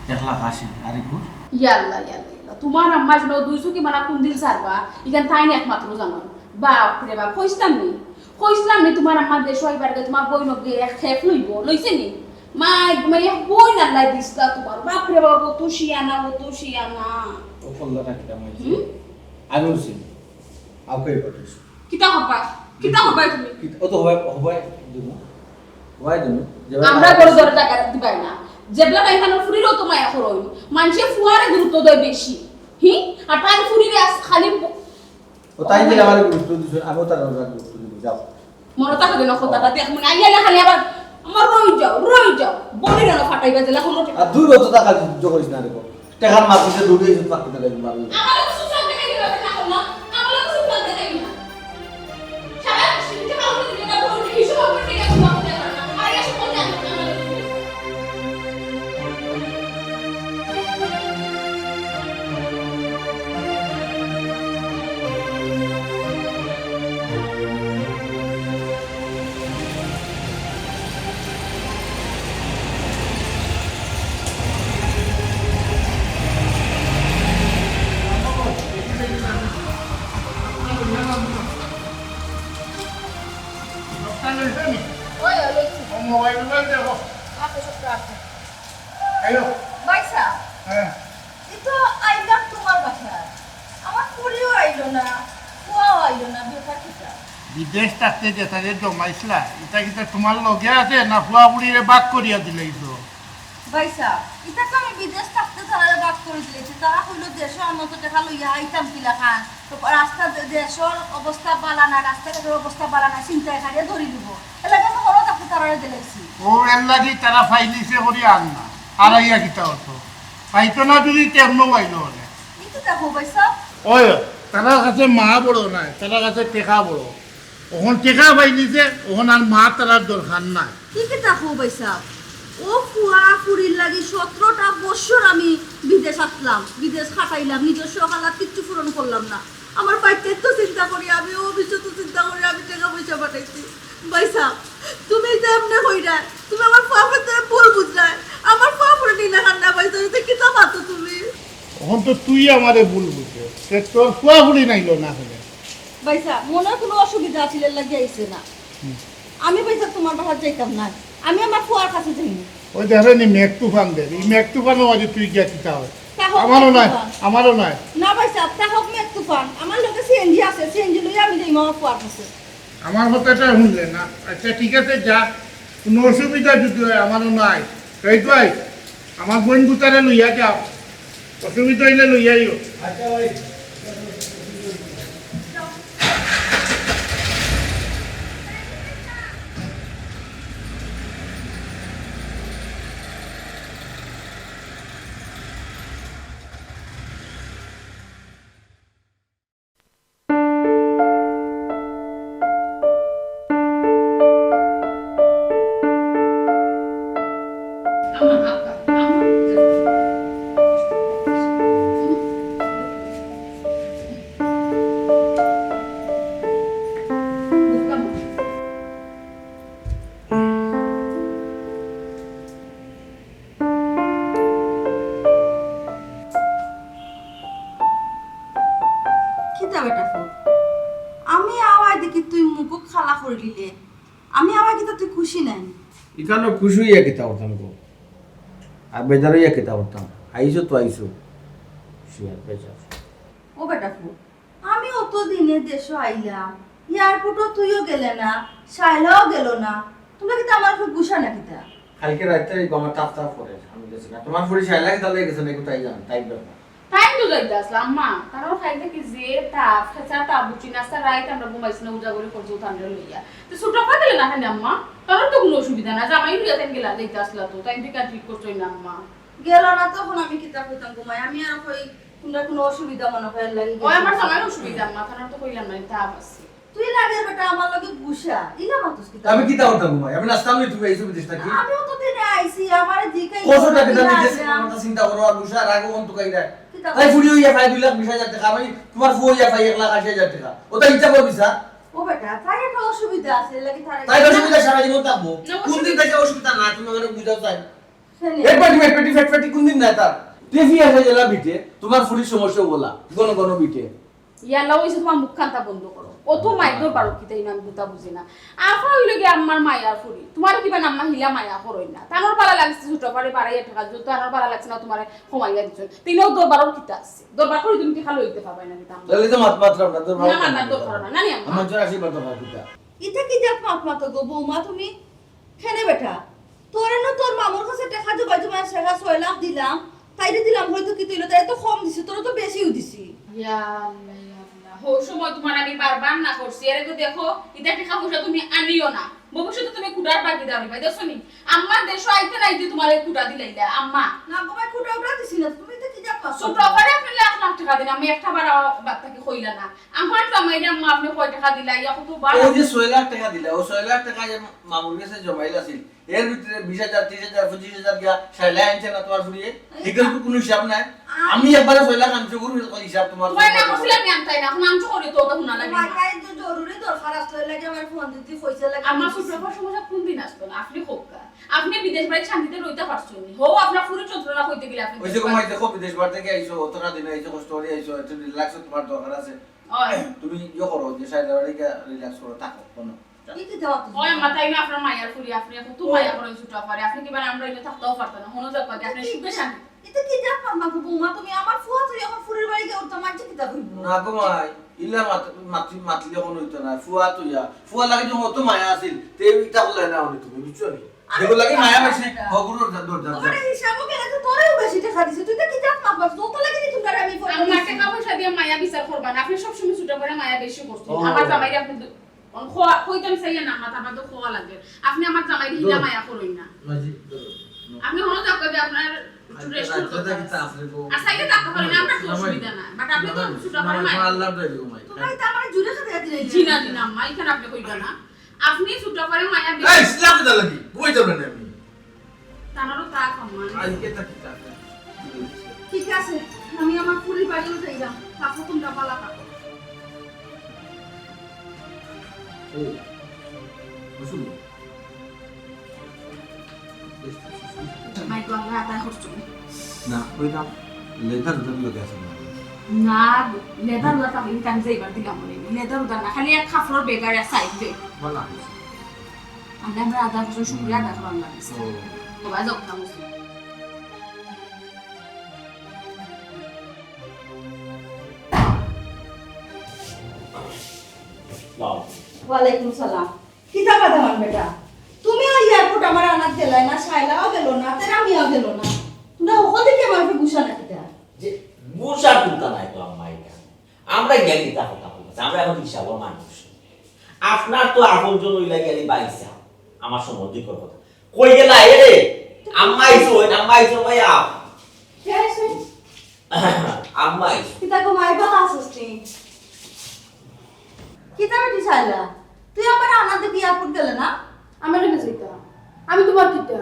এক লাখ আশি, আর একটু। ইয়াল্লা, ইয়াল্লা, ইয়াল্লা। তোমার আম্মা যেন দুই চুকি মারা কোন দিন ছাড়বা, ইখান তাইন একমাত্র জানো। বাপ রে বাপ, কইতাম নি। কইছিলাম নি তুমার আম্মা দেশো আইবার আগে তুমার বইনরে এক খেপ লইবো, লইছে নি? মাই, মাই এক বইন আল্লায় দিছলা তুমার। বাপ রে বাপ, অত শিয়ানা, অত শিয়ানা। ও ফল্লা না কিতা মাইছে? হুম? আমি বলছি, আউকে পাঠাইছো। কিতা হবা? কিতা হবা তুমি? কিতা, ও তো হবাই, হবাই দিমু। হবাই দিমু। যেবায় আমরা পাঠাইছো। বড় দরজা দিবায় না। যেবলা তাইন তানর ফুরিরেও তো মায়া করইন। মানষে ফুয়ারে গুরুত্ব দেয় বেশি। হি? আর তাইন ফুরিরে আজ খালি ব- ও তাইন যে আমারে গুরুত্ব দিছইন, আমিও তানরে গুরুত্ব দিমু, যাও। মনে থাকে যেন কথাটা, দেখ মনে আইয়া লেখানি আবার আমার রই যাও, রই যাও, বলি যেন ফাটাইবা যে লেখা মনে আর দূর অত টাকা সহ্য করিস না রে বাবা। টেকার মারপিটে দূরে এসে থাকতে লাগে মারপিট। আমার কিছু চলতে গেলে না, আমার কিছু চলতে গেলে না। সারা পৃথিবীতে কাউকে দিলে না, বলতে হিসেব করে দিলে না, আর এসব বলতে আমি আমার ওই, ওই, ওই। ও মোবাইল মোবাইল দেখো। আছে, সব আছে। হ্যালো। ভাইসাব, হ্যাঁ। ই তো আইলাম তুমার বাসাত। আমার ফুরিও আইলো না, ফুয়াও আইলো না, ব্যাপার কিতা? বিদেশ থাকতে যেতা যে জমাইছলা, ইতা কিতা তুমার লগে আছে না ফুয়া ফুরিরে ভাগ করিয়া দিলাইছো? ভাইসাব, ইতা তো আমি বিদেশ থাকতে তারারে ভাগ করি দিলাইছি। তারা কইলো দেশো আমার মতো টেকা লইয়া আইতাম কিলাখান। তো রাস্তা দে-, দেশর অবস্থা বালা না, রাস্তাঘাটর অবস্থা বালা না, ছিনতাইকারীয়ে ধরি নিবো। এর লাগি আমি হলো তাকে তারারে দিলাইছি। ও, এর লাগি তারা ফাইলিছে করি আর না। আর আইয়া কিতা অইতো? পাইতো না যদি তেমনও পাইলো অনে। কিন্তু দেখো ভাইসাব। ওই, তারার কাছে মা বড় নায়, তারার কাছে টেকা বড়। অখন টেকা পাইলিছে, অখন আর মা তারার দরকার নাই। কি কিতা কও ভাইসাব? ও ফুয়া ফুরির লাগি সতেরোটা বছর আমি বিদেশ আছলাম, বিদেশ খাটাইলাম, নিজস্ব হালাত কিচ্ছু পূরণ করলাম না। আমার বাইচ্চাইন্তর চিন্তা করি আমি, ও ভবিষ্যতর চিন্তা করি আমি টেকা পয়সা পাঠাইছি। ভাইসাব, তুমি যে এমনে কইরায়, তুমি আমার ফুয়া ফুরিরে ভুল বুঝরায়। আমার ফুয়া ফুরি নিলে কান্না ভাইসাব, ইতা কিতা মাতো তুমি? অখন তো তুই আমারে ভুল বুঝছস। তে তোর ফুয়া ফুরি নাইলো না কেনে? ভাইসাব, মনে অয় কুনু অসুবিধা আছিল, এর লাগি আইছে না। হুম। আমি ভাইসাব তুমার বাসাত যাইতাম না, আমি আমার ফুয়ার কাছে যাইমু। ওই দেখরে নি মেঘ তুফান দের, ই মেঘ তুফানর মাঝে তুই গিয়া কিতা অয়? তা হোক আমারও মেঘ নাই, তুফান। আমারও নাই। না ভাইসাব, তা হোক মেঘ তুফান, আমার লগে সিএনজি আছে, সিএনজি লইয়া আমি যাইমু আমার ফুয়ার কাছে। আমার কথাটা হুনলে না। আচ্ছা, ঠিক আছে, যা, কুনু অসুবিধা যদি অয়, আমারও নাই। এই তো আই, আমার বইন দুটারে লইয়া যাও, অসুবিধা অইলে লইয়া আইও। আচ্ছা ভাই। কিতা বেটা ফুত? আমি আওয়ায় দেখি তুই মুখ কালা করিলিলে। আমি আওয়ায় কিতা তুই খুশি নায়? ইখানো খুশি অইয়া কিতা করতাম গো? আর বেজার অইয়া কিতা করতাম? আইছো তো আইছো। শিয়ার বেজার। ও বেটা ফুত, আমি অত দিনে দেশো আইলাম, এয়ারপোর্টো তুইও গেলে না, শায়লাও গেল না, তুমরা কিতা আমার উপরে গুসা না কিতা? কাইলকে রাইতে এই গমা তাপ তাপ করে, আমি গেছি না। তুমার ফুরি শায়লা কিতা লইয়া গেছে না, একটু তাই জান, তাই ব্যাপার। তাইন তো যাইতা আছলা, আম্মা, তানর কাইল থাকি যে তাপ, খেচা তাপ, বুঝছি না, আস্তা রাইত আমরা ঘুমাইছি না, উজাগরি করছি, তানরে লইয়া। তো ছোট আপা গেলে না কেনে, আম্মা? তানর তো কুনু অসুবিধা না, জামাই লইয়া তাইন গেলা যাইতা আছলা তো, তাইন তো কাজ ঠিক করছই না, আম্মা। গেল না তখন আমি কিতা কইতাম গো মাই, আমি আর কই তুমরা কুনু অসুবিধা মনো করি লাগি ওই আমার গেছি। জামাই অসুবিধা, আম্মা, তানর তো কইলাম না, তাপ আছে। তুই লাগে বেটা আমার লগে গুসা, ইলা মাতুস কিতা? আমি কিতা করতাম গো মাই? আমি নাস্তা লই তুমি আইছো বিদেশ থাকি? আমি অত দিনে আইছি, আমারে জিকাই কত টাকা দাম দিতেছি, আমার চিন্তা করো, আর গুসা রাগো কোন তুকাই দেয়। কিতা তাই করো? ফুরি অইয়া পাই দুই লাখ বিশ হাজার টাকা, আমি তুমার ফুয়া অইয়া পাই এক লাখ আশি হাজার টাকা। ওটা ইচ্ছা করবি স্যার? ও বেটা, তাই একটা অসুবিধা আছে, লাগি তার তাই অসুবিধা সারা জীবন থাকবো। না, কোন দিন অসুবিধা থাকি অসুবিধা না, তুমি আমারে বুঝাও চাই। শুনি। এক পেটি, এক পেটি, ফেট ফেটি কোন দিন নাই তার? টেফি আসে জেলা বিটে, তুমার ফুরির সমস্যা বলা, ঘন ঘন বিটে। ইয়াল্লা অইছে, তুমার মুখখানতা বন্ধ করো। অত মাইর দরবার কিতা ইনো আমি বুঝি না। আফা অইলো গিয়া আম্মার মায়ার ফুরি। তুমার কিবা আম্মা হিলা মায়া করইন না। তানর বালা লাগছে ছোট আফারে বাড়াইয়া টেকা দিছইন, তানর বালা লাগছে না তুমারে কমাইয়া দিছইন। তিনও দরবারর কিতা আছে? দরবার করি তুমি টেকা লইতে পারবায় না কিতা আম্মা? তাইলে তো মাত মাতরাম না, দরবার না, মাতার দরকার না। নানি আম্মা? আমার জন্য আশীর্বাদ দরকার কিতা? ইতা কি জাত মাত মাতো গো বৌমা তুমি? কেনে বেটা, তোরে না তোর মামুর কাছে টেকা জমাই জমাই টেকা ছয় লাখ দিলাম, তাইরে দিলাম অইতো কিতা অইলো, তাইরে তো কম দিছি, তোরে তো বেশিউ দিছি। ইয়া আল্লাহ, ইয়া আল্লাহ। হউ সময় তুমারে আমি বারবার না করছি, এরে তো দেখো, ইতা টেকা পয়সা তুমি আনিও না। ভবিষ্যতে তুমি কুটার ভাগিদার অইবায়, দেখছো নি? আম্মা দেশো আইতে নাইতে তুমারে কুটা দিলাইলা, আম্মা। না গো মাই, কুটা উটা দিছি না, তুমি ইতা কি জাত মাত মাতো? ছোট আফারে আপনে লাখ লাখ টেকা দিন, আমি একটা বার বাদ থাকি কইলা না। আমার জামাইরে আম্মা আপনে কয় টেকা দিলা, ইয়া কত বার? অউ যে ছয় লাখ টেকা দিলা, অউ ছয় লাখ টেকা যে মামুর গেছে জমাইল আছিল, এর ভিতরে বিশ হাজার, ত্রিশ হাজার, পঁচিশ হাজার গিয়া শাইলা আনছে না তুমার ফুরিয়ে? ইগুর কুনু হিসাব নাই। আমি একবারে ছয় লাখ আনছি, কুনু হিসাব তুমার? তুমারে না করছিলাম আমি আনতায় না, অখন আনছো করি তো অতা হুনা লাগে না। মাই তো জরুরি দরকার আছিল, এর লাগি আমারে ফোন দিতে কইছে লাগে। আমার ছোট আফার সমস্যা কুনদিন আসতো না, আপনে কউক্কা। আপনে বিদেশ বাড়িত শান্তিতে রইতা পারছইন নি। হউ, আপনার ফুরির যন্ত্রণা কইতে গেলে আপনে অউ যে বিদেশ বাড়ি দেখো, বিদেশ বাড়ি থাকি আইছো, অতটা দিন আইছো, কষ্ট করি আইছো, একটু relax তুমার দরকার আছে। অয়। তুমি ইয়ে করো, যে শাইলা বাড়ি গিয়া relax করো, থাকো, কোনো। অয় আম্মা, তাই না আপনার মায়ার ফুরি, আপনে কত মায়া করইন ছোট আফারে, আপনে কিবা আমরা ইনো থাকতাও পারতা না, কোনো জাত বাদে আপনে সুখে শান্তি। ইতা কি জাত মাত মাতো বৌমা তুমি? আমার ফুয়া তো অখন ফুরির বাড়ি গিয়া উঠতা, মানষে কিতা কইবো? না গো মাই, ইলা মাত-, মাতলে কুনু অইতো না, ফুয়া তো ইয়া, ফুয়ার লাগি যখন অত মায়া আছিল, তে ইতা করলে না অইলে তুমি, বুঝছো নি? আরে দেখো লাগি মায়া বেশি, হগুরর দরজা। ওরে হিসাবও গেলে তো তোরেও বেশি টেকা দিছে, তুই তো কি জাত মাত মাতস, তোর তো লাগে নি তুমরারে আমি ফোন আমার দিছি। টেকা পয়সা দিয়া মায়া বিচার করবা না, আপনে সবসময় ছোট আফারে মায়া বেশি করছইন। ও। আমার জামাইরে আপনে দু-, অন খোয়া, কইতাম চাইয়া না, মাথা মাথা খোয়া লাগে। আপনে আমার জামাইরে হিলা মায়া করইন না। মাঝি, ধরো, ধরো। আপনে হনো থাকতে আপনার একটু আচ্ছা, rest আচ্ছা, করতে আচ্ছা, আচ্ছা, আপনি বউ- আর চাইলে থাকতে পারেন, আমরা তো অসুবিধা নাই। But আপনে তো ছোট আফারে মায়া আল্লাহর দোহাই দিব, মাই। তোমরা এটা আমার জুড়ে খেতে দিলে। জি না, জি না, আম্মা, ইখান আপনে কইবা না। আপনে ছোট আফারে মায়া বেশি এই, ইসলাম তো লাগি, বই তো না আমি। তানারও তা সম্মান। আজকে তা কি তা? ঠিক আছে, আমি আমার ফুরির বাড়িও যাইলাম। থাকো তুমরা, বালা থাকো। ও, বুঝলি? মাই গো, আমরা আদায় করছো। না, ওই না, লেদার উদার লগে আছে না। না, লেদার উদার থাকলে আমি যাইবার দিলাম মনে নেই। লেদার উদার না, খালি এক কাপড়র ব্যাগ আর এক সাইড ব্যাগ। বলা হয়েছে। আল্লাহ আমরা আদায় করছো, শুকরিয়া আদায় করার লাগছে। ও। বাবা, যাও, খাবো। ওয়ালাইকুম সালাম। কিতা বাদামান বেটা? তুমিও এয়ারপোর্ট আমার আনাত গেলায় না, শায়লাও গেল না, তেরা মিয়াও গেল না। তোমরা ওখান থেকে আমার উপরে গুসা না কিতা? যে গুসা টুসা নাই তো আম্মা, এটা আমরা গিয়া কিতা কথা বলতেছি, আমরা এখন হিসাবর মানুষ। আপনার তো আপনজন হইলা গেলি বাইসা, আমার সম্বন্ধে কথা। কই গেলা এ রে? আম্মা আইছো, আম্মা আইছো ভাইয়া। কে আইছে? আম্মা আইছো। কিতা গো মাই, ভালা আছস নি? কিতা বেটি শায়লা? তুই আমার আনাত দেখি এয়ারপোর্ট গেলে না? আমি কেনে যাইতাম? আমি তোমার কিতা?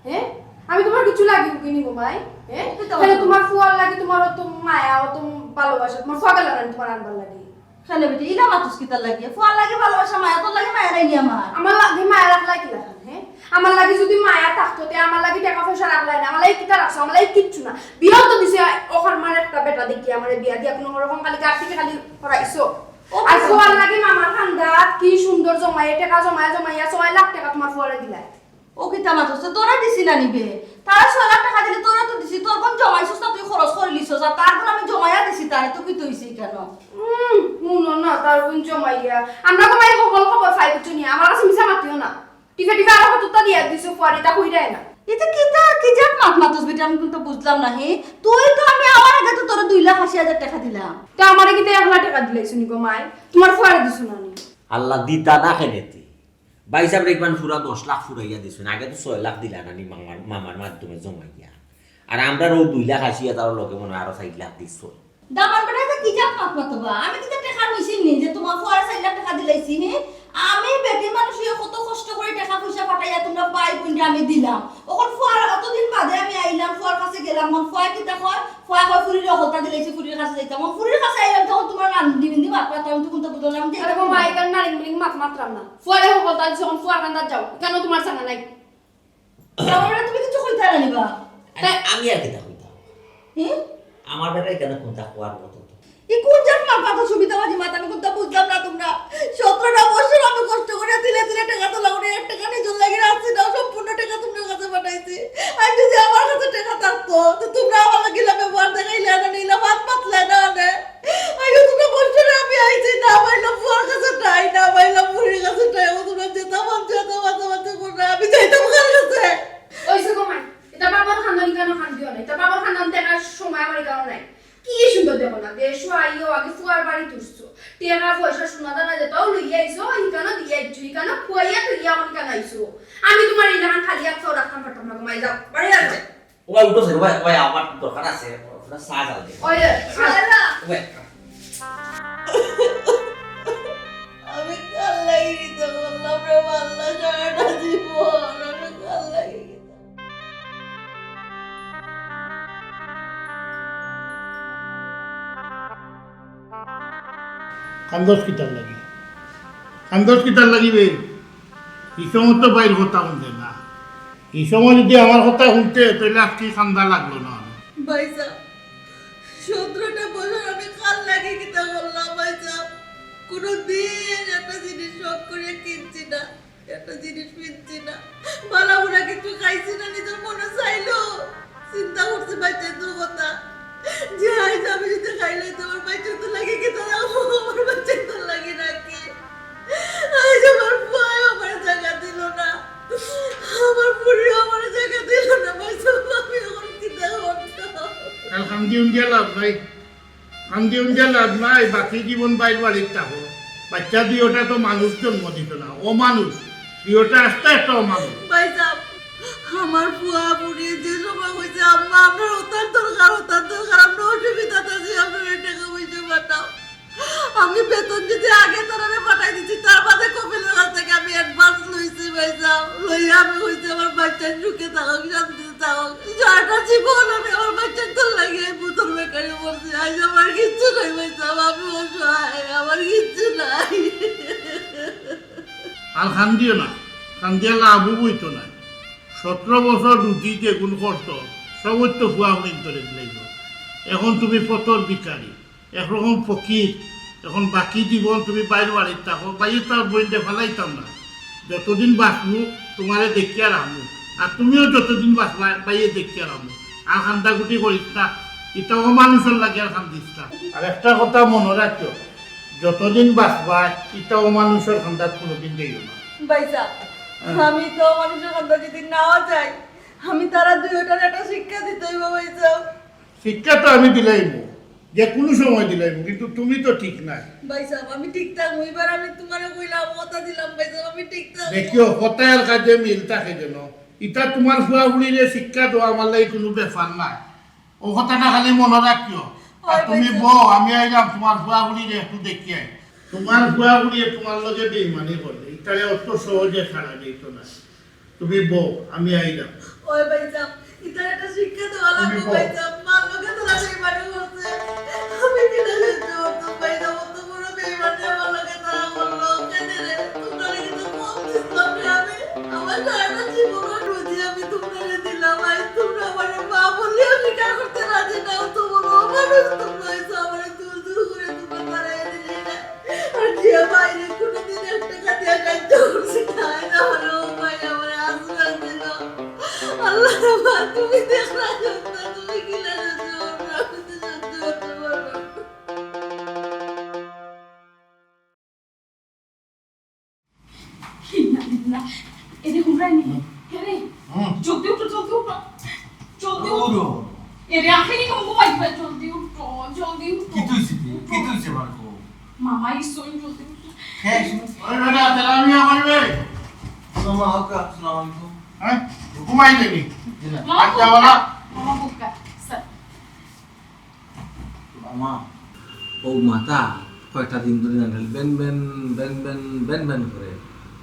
হ্যাঁ? আমি তোমার কিছু লাগি কি নি গো মাই? হ্যাঁ? কিতা তাহলে বলছো? তোমার ফুয়ার লাগি তোমার অত মায়া, অত ভালোবাসা, তোমার ফুয়া গেল না তোমার আনবার লাগি? কেনে বেটি, ইলা মাতস কিতার লাগি? ফুয়ার লাগি ভালোবাসা, মায়া, তোর লাগি মায়া নাই নি আমার? আমার লাগি মায়া রাখলা কিলাখান, হ্যাঁ? আমার লাগি যদি মায়া থাকতো, তে আমার লাগি টেকা পয়সা রাখলাই না, আমার লাগি কিতা রাখছো? আমার লাগি কিচ্ছু না। বিয়াও তো দিছে, ওখান মার একটা বেটা দেখি আমারে বিয়া দিয়া কোনো রকম খালি গাছ থেকে খালি পড়াইছো। ও আর বাবা। ফুয়ার লাগি মামার খান্দাত কি সুন্দর জমাইয়া, টেকা জমাইয়া জমাইয়া ছয় লাখ টেকা তোমার ফুয়ারে দিলাই। ও কিতা মাতস? তোরা দিছি না নিবে? তারা ছয় লাখ টেকা দিলে তোরা তো দিছি, তোর কোন জমাইছস না, তুই খরচ করে লিছস, আর তার কোন আমি জমাইয়া দিছি, তারে তো কি তুইছি কেন? হুম, হুনো না, তার কোন জমাইয়া। আমরা তো মাই হকল খবর পাই, বুঝছো নি? আমার কাছে মিছা মাতিও না। টিফে টিফে আরো কতটা দিয়া দিছো, ফুয়ারে তা কইরায় না। এটা কিতা, কি জাত মাত মাতস বেটা, আমি কিন্তু বুঝলাম না, হে? তুই তো, আমি আমার আগে তো তোরে দুই লাখ আশি হাজার টেকা দিলাম। তা আমারে কিতা একলা টেকা দিলাইছো নি গো মাই? তোমার ফুয়ারে দিছো না নি? আল্লাহ দিতা না খেলেতি। ভাই সাহেব একবার পুরা দশ লাখ ফুরাইয়া দিছইন, আগে তো ছয় লাখ দিলা না নি মামার, মামার মাধ্যমে জমাইয়া। আর আমরার ও দুই লাখ আশি হাজারর লগে মনে হয় আরো চাইর লাখ দিছইন। দামান বেটা, এটা কি জাত মাত মাতো বা? আমি কিন্তু টেকার মেশিন নি যে তোমার ফুয়ারে চাইর লাখ টেকা দিলাইছি, হে? আমি বেটি মানুষ হইয়া কত কষ্ট করে টেকা পয়সা পাঠাইয়া তোমরা ভাই বোনরে আমি দিলাম। অখন ফুয়ার অতদিন বাদে আমি আইলাম, ফুয়ার কাছে গেলাম, অখন ফুয়ায় কিতা কয়? ফুয়ায় কয়, "ফুরিরে হকলতা দিলাইছি, ফুরির কাছে যাইতাম।" অখন ফুরির কাছে আইলাম, তখন তোমার নান-, দিবিন্দি মাত মাত, আমি তো কোনটা বুঝলাম না, আমি তো এটা আমার মায়ের কারণে নারী মিলিং মাত মাতলাম না। ফুয়ারে হকলতা দিছে, অখন ফুয়ার কান্দাত যাও, কেন তোমার জানা নাই? আমার বেটা, তুমি কিছু কইতা না নি বা? আরে, আমি আর কিতা কইতাম? হুম? আমার বেটা এখানে কোনটা কওয়ার মতো তো। ই কোন জাত কত সুবিধাবাজি মাতান কথা বুঝলাম না তোমরা। সতেরোটা বছর আমি কষ্ট করে তিলে তিলে টেকা তোলা করে এক টেকা নিজর লাগি রাখছি না, সম্পূর্ণ টেকা তোমরা কাছে পাঠাইছি। আমি যদি আমার কাছে টেকা থাকতো তো তোমরা আমার লাগি ইলা ব্যবহার দেখাইলে না, নিলা ভাত পাতলে না, না। আমি তোমরা বছরে আমি আইছি না, পাইলাম ফুয়ার কাছে টাই, না পাইলাম ফুরির কাছে টাই। ও তোমরা যেতা মন চায় তা মাতামাতি করো, আমি যাইতাম কার কাছে? ওই সে কমাই, এটা বাবার খানদানি কেন খান দিও না? এটা বাবার খানদান দেখার সময় আমার এখানে নাই। কি সুন্দর দেখো না, দেশো আইও আগে ফুয়ার বাড়ি তুলছো, টেকা পয়সা সোনা দানা যেটাও লইয়া আইছো, ইখানো দিয়া আইছো, ইখানো খুয়াইয়া তুইয়া আমার ইখানো আইছো। আমি তোমার এই লাখান খালি হাত পাও রাখতাম পারতাম না, কমাই যাও, বাড়ি যাও। ওই উঠো স্যার, ওই, ওই আমার দরকার আছে, ওটা চা জ্বাল দে। ওই, ওই। আমি কার লাগি কিতা করলাম রে আল্লাহ, সারাটা জীবন আমি কার লাগি কিতা কান্দস কিতার লাগি? কান্দস কিতার লাগি বে? ই সময় তো বাইর কথা হুনতে না। ই সময় যদি আমার কথা হুনতে, তাইলে আজকে কান্দা লাগলো না। ভাইসাব, সতেরোটা বছর আমি কার লাগি কিতা করলাম ভাইসাব? কোনো দিন একটা জিনিস শখ করে কিনছি না, একটা জিনিস কিনছি না, ভালা বুরা কিছু খাইছি না, নিজর মনে চাইলো। চিন্তা করছি বাচ্চাইন্তর কথা, যে আইজ আমি যদি খাইলে তো আমার বাচ্চাইন্তর লাগি কিতা রাখবো, আমার বাচ্চাইন্তর লাগি রাখি। আইজ আমার ফুয়ায় আমার জাগা দিল না, আমার ফুরিও আমার জাগা দিল না, ভাইসাব, আমি এখন কিতা করতাম? কাল কান্দি উন্দিয়া লাভ নাই, কান্দি উন্দিয়া লাভ নাই, বাকি জীবন বাইর বাড়িত থাকো। বাচ্চা দুইওটা তো মানুষ জন্ম দিত না, অমানুষ। দুইওটা আস্তা একটা অমানুষ। ভাইসাব, আমার ফুয়া ফুরি যে সময় কইছে, "আম্মা, আপনার ওটার দরকার, ওটার দরকার, আমরা অসুবিধাত আছি, আপনার এই টেকা পয়সা পাঠাও।" আমি বেতন যদি আগে তারারে পাঠাই দিছি, তার বাদে কপিলর কাছ থেকে আমি অ্যাডভান্স লইছি ভাইসাব। লইয়া আমি কইছি, "আমার বাচ্চা সুখে থাকুক, শান্তিতে থাকুক।" সারাটা জীবন আমি আমার বাচ্চাইন্তর লাগি এই পুতুল বেকারি করছি। আইজ আমার কিচ্ছু নাই ভাইসাব, আমি অসহায়, আমার কিচ্ছু নাই। আর কান্দিও না, কান্দিয়া লাভ অইতো না। সতেরো বছর রুজি যেগুন করতো, সবই তো ফুয়া ফুরিন্তরে দিলাইল। এখন তুমি পথর ভিখারি, একরকম ফকির। এখন বাকি জীবন তুমি বাইর বাড়িত থাকো, বাইয়ে তার বইনরে ফালাইতাম না। যতদিন বাঁচমু, তোমারে দেখিয়া রাখমু। আর তুমিও যতদিন বাঁচবা, বাইয়ে দেখিয়া রাখমু। আর কান্দাকুটি করিস না, ইটা অমানুষর লাগি আর কান্দিস না। আর একটা কথা মনো রাখিও, যতদিন বাঁচবা, ইটা অমানুষর কান্দাত কোনোদিন যাইও না। ভাইসাব, হ্যাঁ। আমি তো অমানুষর কান্দাত যদি নাও যাই, আমি তারা দুইওটারে একটা শিক্ষা দিতে অইবো ভাইসাব। শিক্ষা তো আমি দিলাইমু, যে কোনো সময় দিলাইমু, কিন্তু তুমি তো ঠিক নাই। ভাইসাব, আমি ঠিক থাকমু, এবার আমি তোমারে কইলাম, কথা দিলাম ভাইসাব, আমি ঠিক থাকমু। দেখিও, কথায় আর কাজে মিল থাকে যেন। ইটা তোমার ফুয়া ফুরিরে শিক্ষা দেওয়া আমার লাগি কোনো ব্যাপার নায়। ও কথাটা খালি মনো রাখিও। আর হয় তুমি ভাইসাব। বও, আমি আইলাম তোমার ফুয়া ফুরিরে একটু দেখিয়া আই। তোমার ফুয়া ফুরিয়ে তোমার লগে বেইমানি করলে, ইটারে অত সহজে ছাড়া যাইতো না। তুমি বও, আমি আইলাম। ওই ভাইসাব, ইটার একটা শিক্ষা দেওয়া লাগবো তুমি বও। ভাইসাব, মার লগে তারা বেইমানি করছে। আমি কিলা সহ্য করতাম ভাইসাব, অত বড় বেইমানি আমার লগে তারা করলো। কেনে রে? তোমরারে কিন্তু কম দিছিলাম রে আমি। আমার সারাটা জীবনর রুজি আমি তোমরারে দিলাম। আইজ তোমরা আমারে মা বলিয়া স্বীকার করতে রাজি না, অত বড় অমানুষ তোমরা অইছো, আমারে দূর দূর করে তোমরা তাড়াইয়া দিলে না। আর যে বাইরে কোনোদিন এক টেকা দিয়া সাহায্য করছি না, আইজ আমারে ও ভাই আমারে আশ্রয় দিল। আল্লাহ রে মা, তুমি দেখলা যন্ত্রণা, তুমি কিলা সহ্য করবে? আমি তো সহ্য করতে পারবো না। ইন্না লিল্লাহ। এরে হুমরাইনি। হুম। এরে, হুম। জলদি উঠো, জলদি উঠো। জলদি উঠো। উঠো। এরে, আখেরি কম ঘুমাই দিবা, জলদি উঠো, জলদি উঠো। কিতা অইছে রে? উঠো। কিতা অইছে আমার গো? মামা আইছইন, জলদি উঠো। কে আইছইন? ওই বেটা, তেলামি আমার বে। মামা, আসসালামু আলাইকুম। হ্যাঁ? ঘুমাইলে নি? জি না। মামা, আচ্ছা, বউকা। বাবা। মামা, বউকা। স্যার। মামা, ও মাথা কয়টা দিন ধরি না খালি Ben Ben, Ben Ben, Ben Ben করে।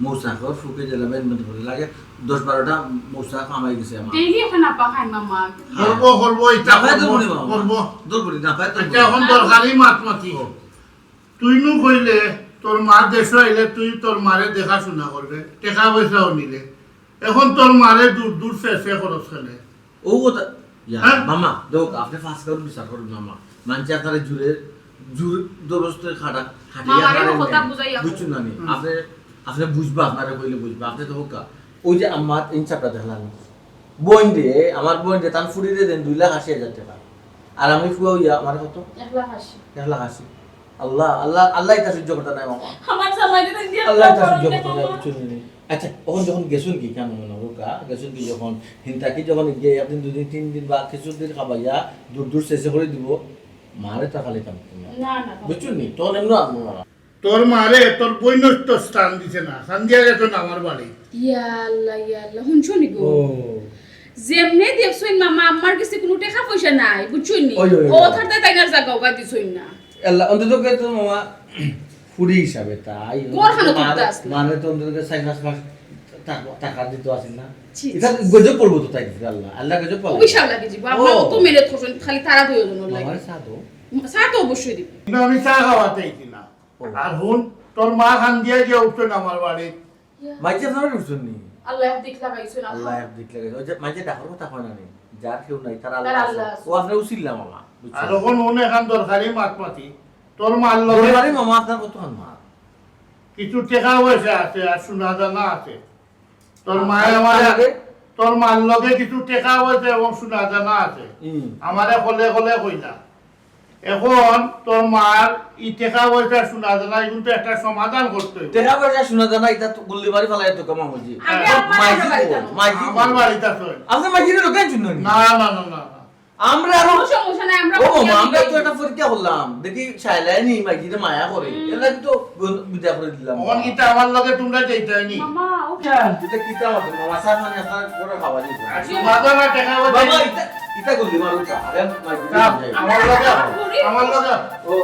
মৌচাকর ফুকে জেলা বেন বেন করে। লাগে দশ বারোটা মৌচাক হামাই গেছে আমার। ডেইলি এখন আপা খায় মামা। করবো, করবো, ইটা না পায় তো করবো, মনে মামা। করবো। দরকারি না পায় তো আচ্ছা, মনে। এখন দরকারি মাত মাতি। তুই নু কইলে তোর মা দেশো আইলে তুই তোর মারে দেখাশোনা করবে, টেকা পয়সাও নিলে। এখন তোর মারে দূর দূর ফেসে খরচ কেনে? ও কথা, ইয়া, হ্যাঁ? মামা, দেখো, আপনি ফাঁস করুন, বিচার করুন, মামা। মানছি আপনারা জুড়ে জোর জবরদস্তি খাটা খাটিয়া মামারে আপনারে কথা নেন। বুঝাইয়া বুঝছইন না নি? হুম। আপনি আপনি বুঝবা, আপনারে কইলে বুঝবা। আপনি তো হোকা। ওই যে আমার ইনসাফটা দেখলাম, বইন রে, আমার বইন রে, তান ফুড়িরে দেন দুই লাখ আশি হাজার টাকা। আর আমি ফুয়া অইয়া আমার কত? এক লাখ আশি। এক লাখ আশি। আল্লাহ, আল্লাহ, আল্লাহ ইতা সহ্য করতা নায় মামা। আমার জামাইরে দেন দিয়া আল্লাহ ইতা বাবা সহ্য অইলে করতা নায়, বাবা। বুঝছইন নি? আচ্ছা, অখন যখন গেছইন কি, কেন মনে হোকা, গেছইন কি যখন, হিনতা কি যখন গিয়া একদিন দুই দিন তিন দিন বা কিছুদিন খাবাইয়া দূর দূর শেষে করি দিব, মারে তা খালি কাম করইন না। না, না, বাবা। বুঝছইন নি? তখন এমনি আনবো না। তোর মারে তোর বইন তো স্থান দিছে না, স্থান দিয়া গেছে না আমার বাড়ি। ইয়া আল্লাহ, ইয়া আল্লাহ, হুনছো নি গো? ও। যেমনে দেখছইন মামা, আমার গেছে কুনু টেকা পয়সা নাই, বুঝছইন নি? ওই, ওই, ও ওই। থাকতে তাই না জাগা উগা দিছইন না। আল্লাহ, অন্তত তো মামা ফুড়ি হিসাবে তাই। ঘর খানো মার-, করতে আসলে। মারে তো অন্তত চার পাঁচ মাস টাকা, টাকা দিত আছিল না। জি, এটা জি। গজব পড়বো তো তাই দিছে আল্লাহ। আল্লাহ গজব পড়বো। অভিশাপ লাগি যাইব। আমরা ও। কত মেহনত করছইন, খালি তারা দুইজন লাগে। মামারে চা দাও। চা তো অবশ্যই দিব। কিন্তু আমি চা খাওয়াতে আইছি না। ও। আর হুন, তোর মা কান্দিয়া গিয়া উঠছইন আমার বাড়ি। মাইজে আপনারা উঠছইন নি? আল্লাহ এক দিক লাগাইছইন, আল্লাহ এক দিক লাগাইছে। ওই যে মাইজে ডাকর কথা কয় না নি? যার কেউ নাই, তার আল্লাহ তার আছে। আল্লাহ আছে। ও আপনারা উচিল্লা মামা। বুঝছইন? আর অখন হুন এখান দরকারি মাত মাতি। তোর মার লগে দরকারি মামা আপনার কতখান মার? কিছু টেকা পয়সা আছে আর সোনা দানা আছে। তোর মায়ে আর আমারে, তার লগে? তোর মার লগে কিছু টেকা পয়সা এবং সোনা দানা আছে। হুম। আমারে কলে কলে কইলা। এখন তোর মার ই টেকা পয়সা সোনা দানা এগুলো তো একটা সমাধান করতে হইব। টেকা পয়সা সোনা দানা এটা তো গুল্লি মারি ফালাই তো কামা হইছে। আগে আপনার মাইজি বাড়িতে বল, আনো। মাইজি বল। আমার বাড়িতে আছে। আপনি মাইজিরে লোকাই চিনলেন? না, না, না, না, না। আমরা আরো কোনো সমস্যা নাই, আমরা ও মামা, বুঝিয়া আমরা তো দিই। একটা পরীক্ষা করলাম, দেখি শায়লায় নি মাইজিরে মায়া করে। হুম। এটা তো বিদায় করে দিলাম। এখন ইটা আমার লগে তোমরা যাইতায় নি। মামা, ও এটা কিতা মাত্র মামা, চা পানি আপনার করে খাওয়া দিত। আর সোনা দানা টেকা পয়সা বাবা, এটা, এটা গুল্লি মারো চা। আরে মাইজিরে চা, যাই। আমার লগে, আমার লগে। ও।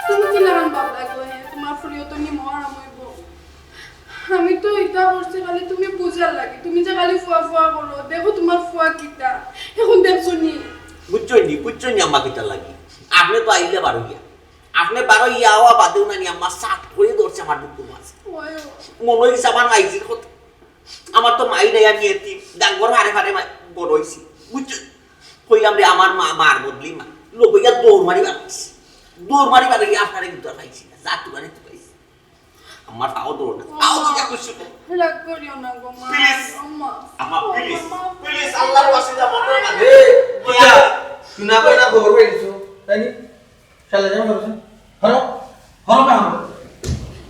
তুমি কি লাগান বাবা গো, হে? তোমার ফুড়িও তো নিমো আরাম হইব। আমি তো ইটা করছি খালি তুমি বুঝার লাগি, তুমি যে খালি ফুয়া ফুয়া করো, দেখো তোমার ফুয়া কিতা, এখন দেখছো নি? বুঝছইন নি, বুঝছইন নি আম্মা কিতা লাগি? আপনে তো আইলে বারইয়া, আপনে বারইয়া আওয়া বাদেও না নি আম্মা সাত করে ধরছে আমার বুকুর মাঝে। ওই, মনে হইছে আমার মাইজির কথা। আমার তো মাই নাই, আমি এতিম, ডাঙ্গর হারে হারে মা-, বড় হইছি, বুঝছইন? কইলাম রে আমার মা, মার বদলি মা, লবইয়া দৌড় মারি বাড়াইছি, দৌড় মারি বাড়াইয়া আপনারে কিন্তু আর পাইছি না, যা তুকারে তুকাইছি। আমার পাও ধরো না, পাও ধরে খুশি তো। রাগ করিও না গো মা। Please। ও মা। আমার ও please, মা। please, আল্লাহর ওয়াসিলা মতো না। এ, কিতা? তুই না কই না খবর পাইছো? তাই নি? শালা যেন বলছে। হরো, হরো না হরো।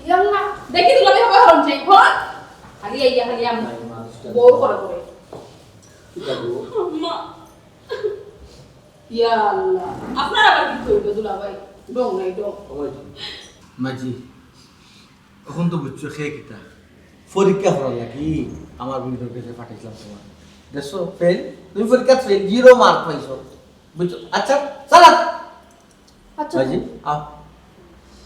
ইয়াল্লা, দেখি দুলাভাই হবে হরম চাই, হরম। খালি আইয়া খালি আম বউর করে করে। কিতা গো? মা। ইয়া আল্লাহ, আপনার আবার কি করবে দুলাভাই? ডং নাই ডং। ও মাইজি। মাইজি, এখন তো বুঝছো খে কিতা। পরীক্ষা করার লাগি আমার বন্ধুর কাছে পাঠাইছিলাম তোমার। দেখছো, ফেল। তুমি পরীক্ষা ফেল, জিরো মার্ক পাইছো। বুঝছো? আচ্ছা, চালা। আচ্ছা। মাইজি, আও।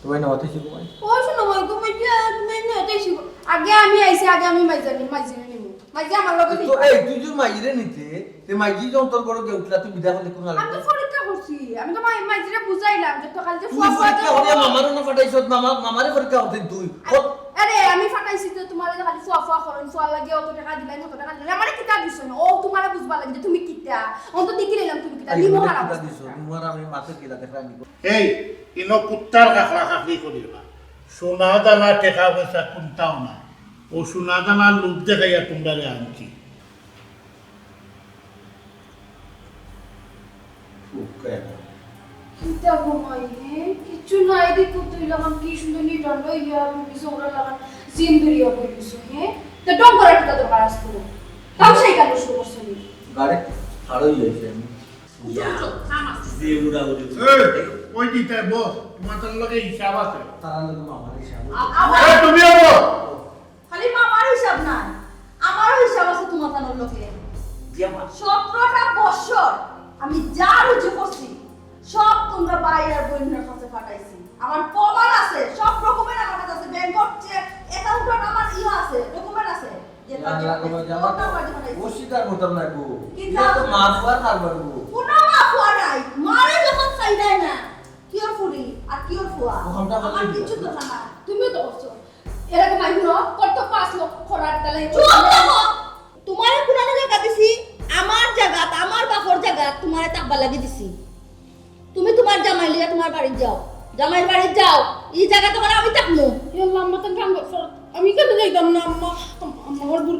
তোমার নাম অত শিখো ভাই। ওই শোনো, ওই গো, মাইজি, তুমি না, এটাই শিখো। আগে আমি আইছি, আগে আমি মাইজানি, মাইজিরে নিমু। মাইজি আমার লগে তো নিবা। এই, তুই যদি মাইজিরে নিতে, তে মাইজি যখন তোর ঘরো গিয়া উঠলা, তুই বিদায় করলে কোন আমি তো পরীক্ষা করছি, আমি তো মাই-, মাইজিরে বুঝাইলাম যে তো খালি যে তুই ফুয়া ফুয়া পরীক্ষা যে করিয়া বলে। মামার না পাঠাইছত, মামা, মামারে পরীক্ষা করতে তুই। কত আরে, আমি ফাটাইছি তো তোমার খালি ফুয়া ফুয়া করন, ফুয়ার লাগি অত টাকা দিলাই, অত টাকা দিলাই, আমারে কিতা দিছো না? ও তোমারে বুঝবা লাগে যে তুমি কিতা, অন্ত দেখি নিলাম তুমি কিতা, আরে, নিমো আমারে হারাম কিতা আছে। দিছো? তোমার আমি মাথার কিলা দেখলাম। এই, ইনো কুত্তার কাকড়া কাকড়ি করিও না। সোনা দানা টেকা পয়সা কোনটাও না। ও সোনা দানার লোভ দেখাইয়া তোমরারে আনছি। কিতা গো মাই, হে? কিচ্ছু নাই দেখো তুই লাগান কি সুন্দর নিটান লইয়া, তুমি সোহরা লাগান জিন ধরিয়া বই দিছো, হে? তো ডং করার কিতা দরকার আছে তোমার? তাও সেই কাজ শুরু করছো নি? গাড়ি হারই হয়েছে আমি। চল, চল, নাম আছে। যে উড়া উড়ি। এই, ওই দিতে বস, তোমার তার লগে হিসাব আছে। তারা তো মামার হিসাব। আ-, আমার এই, তুমিও বস। খালি মামার হিসাব না, আমারও হিসাব আছে তোমার তানোর লগে। জি আম্মা। সতেরোটা বছর আমি যা রুজি করছি, সব তোমরা ভাই আর বইনর কাছে পাঠাইছি। আমার প্রমাণ আছে, সব ডকুমেন্ট আমার কাছে আছে, ব্যাংকর চেক, অ্যাকাউন্টর আমার ইয়ে আছে, ডকুমেন্ট আছে। যে না, না, না, না, ওটা আমার কাছে পাঠাইছি। অস্বীকার করতাম না গো। কি এটা তো না? মা ফুয়ার কারবার গো। কোনো মা ফুয়া নাই, মারে যখন চাই দেয় না। কিওর ফুড়ি আর কিওর ফুয়া? ওখানটা আমার আমার কিছু দরকার না, তুমিও তো করছো। এরকম আইন কত পাঁচ লক্ষ করার তাহলে চুপ থাকো। তোমারে পুরানো জায়গা দিছি, আমার জায়গা, আমার বাপর জায়গা, আবার লাগি দিছি। তুমি তুমার জামাই লইয়া তুমার বাড়িত যাও, জামাইর বাড়িত যাও। ই জাগাত অখন আমি থাকমু। ইয়া আল্লাহ, আম্মা, তান কাম করছো। আমি কেনে যাইতাম না, আম্মা? আম-, আম্মা, আমার ভুল।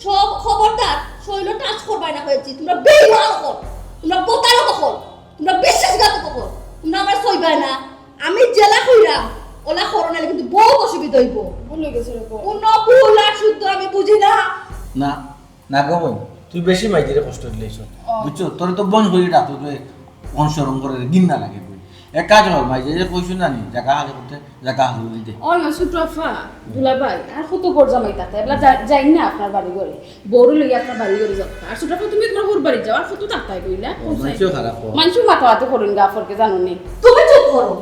সব খবরদার শরীলো touch করবায় না কইছি। তুমরা বেইমান অকল, তুমরা প্রতারক অকল, তুমরা বিশ্বাসঘাতক অকল। তুমরা আমারে সইবায় না। আমি যেলা কইরাম অলা করো, নাইলে কিন্তু বউত অসুবিধা অইবো। ভুল অই গেছে রে বউ। কুনু ভুল আর শুদ্ধ আমি বুঝি না। না, না গো বইন, তুই বেশি মাইজিরে কষ্ট দিলাইছস। ও। বুঝছস? তোরে তো বইন করি ডাকতো, তুই অখন শরম করে রে, ঘিন্না লাগে বইন। এক কাজ কর, মাইজিরে কইছস না নি, জাগা খালি করতে, জাগা খালি করি দে। ওই, ওই, ছোট আফা, দুলাভাই, আর কত ঘর জামাই থাকতে, এবলা যা-, যাইন না আপনার বাড়ি ঘরে। বউরে লইয়া আপনার বাড়ি ঘরে যাও। আর ছোট আফা, তুমি তুমার বউর বাড়ি যাও, আর কত থাকতায় কইলা? ও, মানষেও খারাপ অয়। মানষেও মাতামাতি করইন গা, ফরকে জানো নি। তুমি চুপ করো,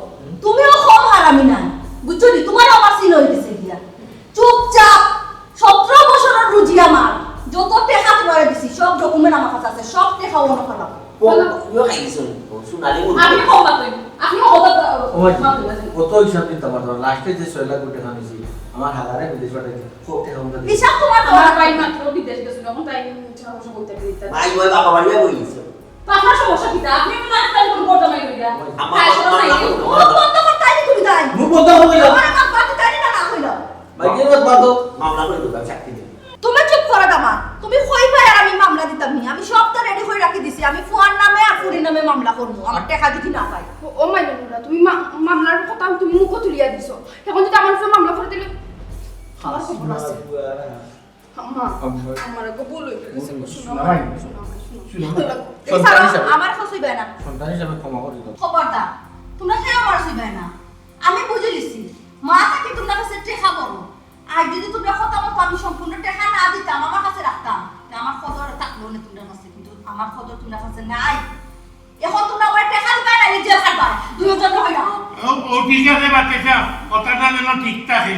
তুমিও কম হারামি নায়, বুঝছো নি? তুমারও আমার সিল অই গেছে গিয়া। চুপচাপ, সতেরো বছরর রুজি আমার, যত টেকা তুমারে দিছি, সব document আমার কাছে আছে, সব টেকা অনো ফালাও। ও, ইয়ো খাই গেছে, ও, সোনালি মুরগি। আপনি কম মাতইন, আপনি কম মাতইন। ও, মাতইন, মাতইন। কত হিসাব দিতাম পারতাম, last-এ যে ছয় লাখ টেকা নিছি, আমার হাজারে বিদেশ পাঠাইছে, কত টেকা আমরা দিছি। হিসাব তুমার তো আমার ভাই মাত্র বিদেশ গেছে, তখন তাই ইচ্ছা অবশ্য বলতে পারি, তাই। ভাই, ওই বাবা বাড়ি বই গেছে। তো আপনার সমস্যা কিতা? আপনি তো না আসলে কোন ঘটনা হইল এটা? আমার তাই শোনা নাই। আমার মুখ বন্ধ কর, তাই তুমি তাই। মুখ বন্ধ কর কইলাম। আমার আমার বাদ তাই না, না হইল। ভাই, কি বাদ বাদ? মামলা করে দেবো, আমি সাক্ষী দেবো। তুমি চুপ করো, দামা। তুমি কইবায় আর আমি মামলা দিতাম নি। আমি সবতা ready করি রাখি দিছি। আমি ফুয়ার নামে আর ফুরির নামে মামলা করমু। আমার টেকা যদি না পাই। ও, ও মাই নুরা, তুমি মা-, মামলার কথা তুমি মুখো তুলিয়া দিছো। অখন যদি আমার উপরে মামলা করে দিলে, আমার খবর আছে। আম্মা, আম্মা। আমার একটা ভুল হয়ে গেছে, শোনো, শোনো, আমার, ভাই। শোনো, আমার, শোনো। শোনো, ভাই। এই সন্তান ছাড়া হিসাবে, আমার কথা হইবে না। সন্তান হিসাবে ক্ষমা করে দাও। খবরদার, তুমরা কেউ আমার হইবে না। আমি বুঝে নিছি, মা থাকি তুমরা কাছে টেকা বড়। আর যদি তুমরা কথা মতো আমি সম্পূর্ণ টেকা না দিতাম, আমার কাছে রাখতাম, তে আমার কদর থাকলো না তুমরা কাছে, কিন্তু আমার কদর তুমরা কাছে নাই। অখন তুমরা আমার টেকা দিবা না, এই যে ছাড়বা, দুইজন হইলাম। ও, ও ঠিক আছে, বাচ্চা, কথাটা যেন ঠিক থাকে।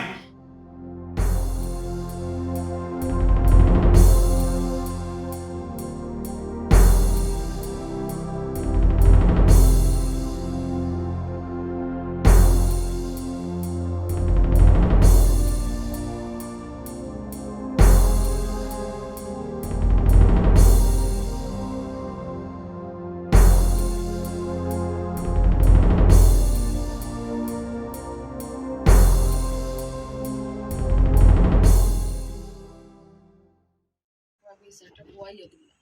বিচারটা বওয়াইয়া দিলাম।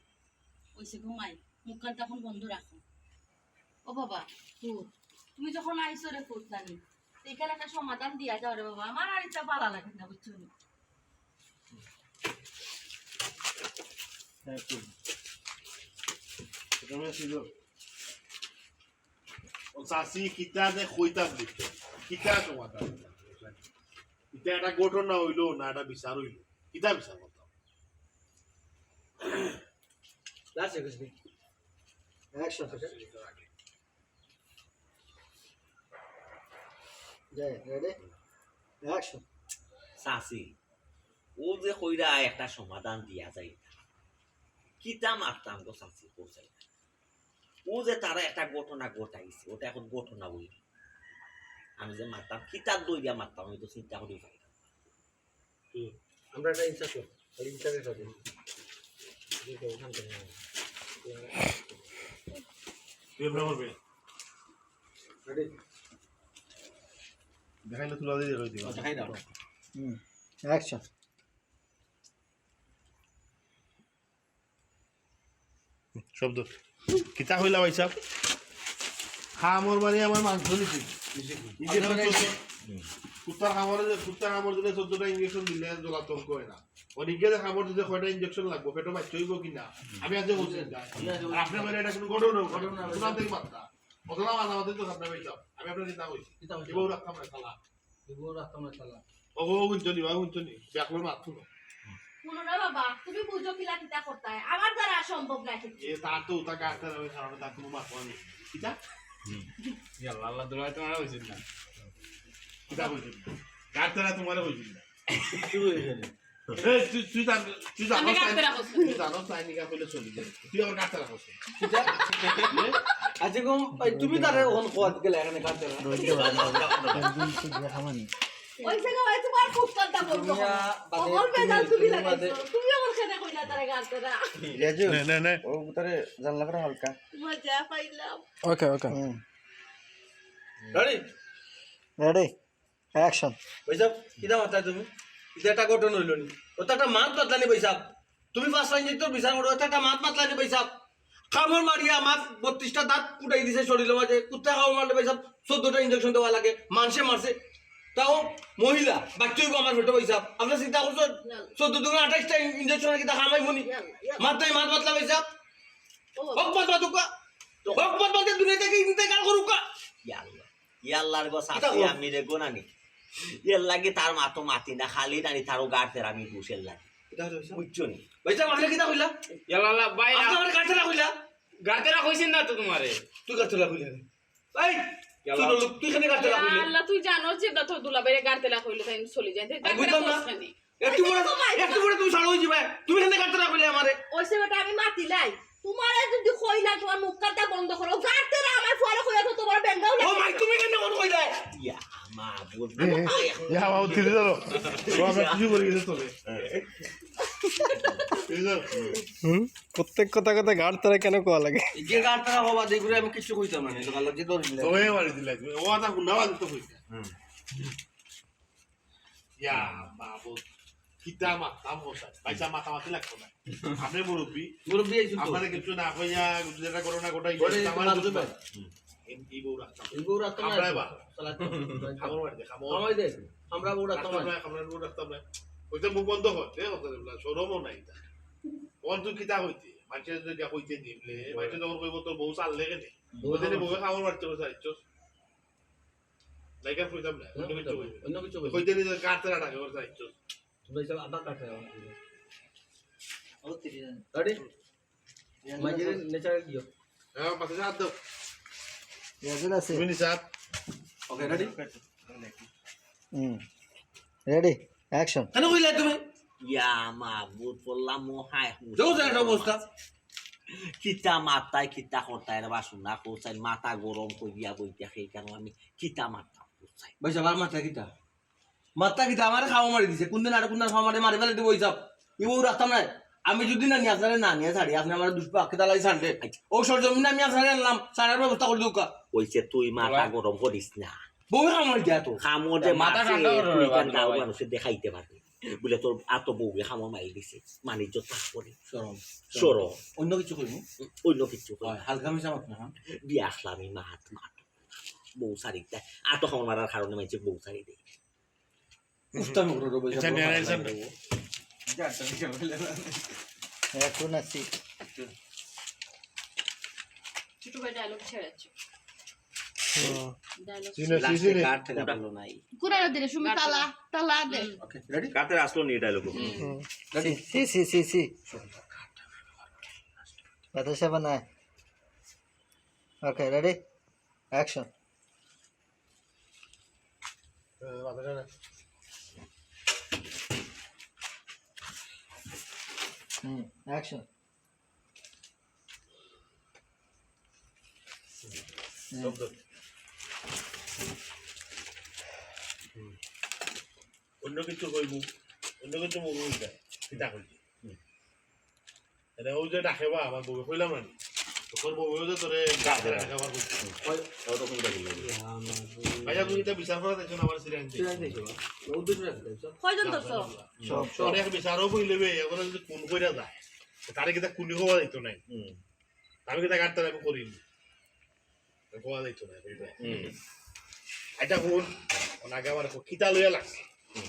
কইছে, "ঘুমাই, মুখখান তখন বন্ধ রাখো।" ও বাবা, ফুত, তুমি যখন আইছো রে ফুত নানি, তো এখানে একটা সমাধান দিয়া যাও রে বাবা, আমার আর এটা ভালা লাগে না, বুঝছো নি? হ্যাঁ, ফুত। এটা আমি ছিল। ও চাচি, কিতা যে কইতাম দিতে, কিতা সমাধান? এটা একটা ঘটনা হইলো না, একটা বিচার হইলো, কিতা বিচার করতাম? Last request, ভাই। Action, sir। যাই, ready? Action। চাচি, ও যে কইরা একটা সমাধান দিয়া যাইতা, কিতা মারতাম গো চাচি, কও চাই। ও যে তারা একটা ঘটনা ঘটাইছে, ওটা এখন ঘটনা হইল। আমি যে মারতাম, কিতা দইয়া মারতাম, আমি তো চিন্তা করি পাই না। হুম, আমরা একটা ইনসাফ করি, খালি ইনসাফের সাথে। এই তো ওখান থেকে। তুই এমনি করবি? Ready? দেখাইলে তুলা দিয়ে রই দিবা। দেখাই দাও। হুম, action। শব্দ। কিতা কইলা ভাই সাহেব? কামড় মারি আমার মাংস নিছি। Injection চোদ্দ। কুত্তার কামড়ে যে, কুত্তার কামড় দিলে চোদ্দটা injection দিলে জ্বলা তো কয় না। অনেকে যে কামড় দিতে কয়টা injection লাগবো, পেটো বাচ্চা হইব কি না? আমি আজ বলছি না। আর আপনি বলে এটা কোনো ঘটনা, ঘটনা, ঘটনা থেকে মাত্রা। ঘটনা মাঝে মাঝে তো আপনার ভাই সাহেব। আমি আপনার চিন্তা করছি। চিন্তা করছি। এবার রাখতাম না, শালা। এগুলো রাখতাম না, শালা। ও, ও, হুনছনি, ভাই, হুনছনি। ব্যাকলর মাত হুনো। হুনো না বাবা, তুমি বুঝো কিলা কিতা করতায়। আমার দ্বারা সম্ভব না কিছু। এ, তার তো ওটা গাছ দ্বারা ওই কারণে তার কোনো মাত নেই। কিতা? হুম। ইয়াল্লা, আল্লাহ দোয়া তোমার হইছে না। কিতা হইছে না? গাছ দ্বারা তোমার হইছে না। কি হইছে না? এ, তুই, তুই জান-, তুই জানোস আমি না, গাছ দ্বারা করছি। তুই জানোস না, নিকা কইলে চলি যায়। তুই আমার গাছ দ্বারা করছিস। কিতা? এ? আচ্ছা, কম, এই তুমি তারে অন কোয়াদ গেলে এখানে গাছ দ্বারা। ওই জায়গা ভাই তোমার খুব কান্তা বলতো। তুমি, আহ, বাদে অকল বেজাল তুমি তুমি লাগাইছো। বাদে তুমি আমার সাথে কইলা রেজু, নে, নে, নে। ও তারে জানলা করে হালকা। মজা পাইলাম। ওকে, ওকে। হুম। রেডি? রেডি? অ্যাকশন। ভাইসাব, কিতা মাতলায় তুমি? ইটা একটা ঘটনা অইলো নি? অতা একটা মাত মাতলায় নি ভাইসাব? তুমি পাঁচ লাইন তো বিচার করো, অতা একটা মাত মাতলায় নি ভাইসাব? কামড় মারিয়া আমার বত্রিশটা দাঁত ফুটাই দিছে শরীরর মাঝে। কুত্তায় কামড় মারলে ভাইসাব চৌদ্দটা ইঞ্জেকশন দেওয়া লাগে, মানষে মারছে। তাও মহিলা, বাচ্চা অইবো আমার পেটো ভাইসাব। আপনে চিন্তা করছইন? চৌদ্দ দুগুণে আঠাইশটা ইঞ্জেকশন কিতা কামাইবো নি? মাত নাই, মাত মাতলা ভাইসাব। হক মাত মাতুক্কা। হক মাত মাতে দুনিয়া থাকি ইন্তেকাল করুক্কা। ইয়া আল্লাহ। ইয়া আল্লাহর গো, কিতা চাচি কও? আমি রে গো নানি। এর লাগি তার মাতো মাতি না, খালি নানি তারও গাড় তেরা আমি ঘুষের লাগি। কিতা কইছো? বুঝছো নি? ভাইসাব, আপনে কিতা কইলা? ইয়াল্লা, ভাই, আপনে আমারে গাড় তেরা কইলা? গাড় তেরা কইছি না তো তোমারে। তুই গাড় তেরা কইলা নি? এই, ইয়াল্লা। তুই লোক, তুই কেনে গাড় তেরা কইলে? আল্লাহ, তুই জানোস যে তোর দুলাভাইরে গাড় তেরা কইলে তাই চলে যায়। তুই গাড় তেরা বুঝলাম না। কইছ কেনে? একটু পরে, একটু পরে তুমি ছাড়ো অই যাইবায়। তুমি কেনে গাড় তেরা কইলে আমারে? ওইসে বেটা আমি মাতিলাই। তোমারে যদি কইলা তোমার মুখ কাটা বন্ধ করো, গাড় তেরা আমার ফুয়ারে কইয়া তো তোমার বেঙ্গাও ও লাগে। মাই, তুমি কেনে কোন কইলে? ইয়া, মা, বুঝ, ইয়া, বাবু, ধীরে ধরো। ও, আমরা কিছু বলি গেছে চলে। এই ধর। হুম? প্রত্যেক কথা কথা গাড় তেরা কেনে কওয়া লাগে? যে গাড় তেরা হবা, দেখুন আমি কিছু কইতাম না, এটা ভালো যে ধরে দিলে। ওই মারি দিলে, ও আদা গুন্ডা বাদ তো কইতা। হুম। ইয়া, বাবু, কিতা মাতাম হোসা? ভাইসাব, মাতামাতি লাগতো না। আপনে মুরব্বি, মুরব্বি আইছইন তো। আপনারে কিছু না কইয়া, যেটা ঘটনা ঘটাই, ঘটাই আমার মারতে বুঝতে পারে। পারে। হুম। এই, এই বউ রাখতাম। এই বউ রাখতাম না। আমরা এবার। চালাতে। খাবার বাড়িতে, খাবার। খাওয়াই দে। আমরা বউ রাখতাম রাখতাম না। না, আমরা বউ রাখতাম না। ওইটা মুখ বন্ধ কর, দে, কথা বললা, শরমও নাই তা। অখন তুই কিতা কইতে? মানষে যদি গিয়া কইতে দিবলে, মানষে যখন কইবো, "তোর বউ চাললে কেনে?" বউ ওই দিনে খাওয়া বউয়ে খাবার বাড়িতে বসে আইছস। লাইকা কইতাম না, না, অন্য কিছু কইতাম না। কইবে। অন্য কিছু কইবে। কইতে দিলে গাড় তেরা ডাকে ওর যাইছো। তোমরা সব আবার কাটে আমার। ও, তিরিশ জন। রেডি? মাঝে ন্যাচারাল দিও। হ্যাঁ, পাশে হাত দাও। রেডি আছে? তুমি নিশাদ। ওকে, রেডি? হুম। রেডি? অ্যাকশন। কেনে কইলা তুমি? ইয়া মাবুদ, বললাম ও হায় হুঁশ। দেখো তো একটা অবস্থা। কিতা মাতায়, কিতা করতায় রে বা, শুনা কইছাইন, মাথা গরম করিয়া বইতে, সেই কারণে আমি কিতা মাতাম কইছাইন। ভাইসাব, আমার মাথা কিতা? মাথা কিতা? আমারে খাওয়া মারি দিছে। কোনদিন আর কোনদিন খাওয়া মারি, মারি ফেলে দিব, ভাইসাব। ই বউ রাখতাম না। আমি যদি না নিয়া ছাড়ি, না নিয়া ছাড়ি, আপনে আমারে দুষ্পা আখে তালাই ছাড়লে। আচ্ছা। ও সরজমিনে আমি আপনারে আনলাম, ছাড়ার ব্যবস্থা করি দেউক্কা। কইছে তুই মাথা গরম করিস না। বউয়ে খাওয়া মারি দিয়া তো। খামো যে মাথা মারছে, ঠান্ডা করো তুই রে কান বাবা, গাঁও ভাই। মানুষে দেখাইতে পারবি। বলে, "তোর আতো বউয়ে খামো মারি দিছে।" মানিজ্য তা করে। শরম। শরম। অন্য কিছু কইমু? অন্য কিছু কই। হয়, হালকা মিশা মাত না, হ্যাঁ? বিয়া আসলামই মাত, মাত। বউ ছাড়ি দেয়। আতো খামো মারার কারণে মানষে বউ ছাড়ি দেয়। উস্তামি করো রে, আচ্ছা, বলো, narration। এখন আছি। ছোট ভাই ডায়লগ ছেড়েছে। হুম। ডায়লগ সিনে, লাস্টে সিনে। কার থেকে বললো নাই। কোরআন দিলে সুমি তালা, তালা দে। হুম। ওকে, রেডি? কাতে আসলো নি ডায়লগ। হুম। হুম। রেডি? সি, সি, সি, সি। বাতাসা বানায়। Okay, ready? অ্যাকশন। হুম, অ্যাকশন। হুম। অন্য কিছু কইবো, অন্য কিছু মনে হইছে, কিতা কইছে? হুম। এটা ওই যে ডাকে বা, আমার বউয়ে কইলাম না নি? তোর বউয়ে যে তোরে গাছে রাখে। ডাকে আবার কইছে। কই, ও তো কোনটা বললো? ভাইয়া, তুমি এটা বিচার করা দেখছো না, আমার সিরিয়াল দেখছো? সিরিয়াল দেখছো, বা? ও দুটো রাখতে দেখছো? কয়জন ধরছো? সব, সব। অনেক বিচারও বইলে বে, এখন যদি খুন কইরা যায়, তারে কিতা খুনি হওয়া যাইতো নাই? হুম। আমি কিতা গাড়তে আমি করিনি। হওয়া যাইতো না, বুঝলে? হুম। এটা কোন? কোন আগে আমার কিতা লইয়া লাগছে? হুম।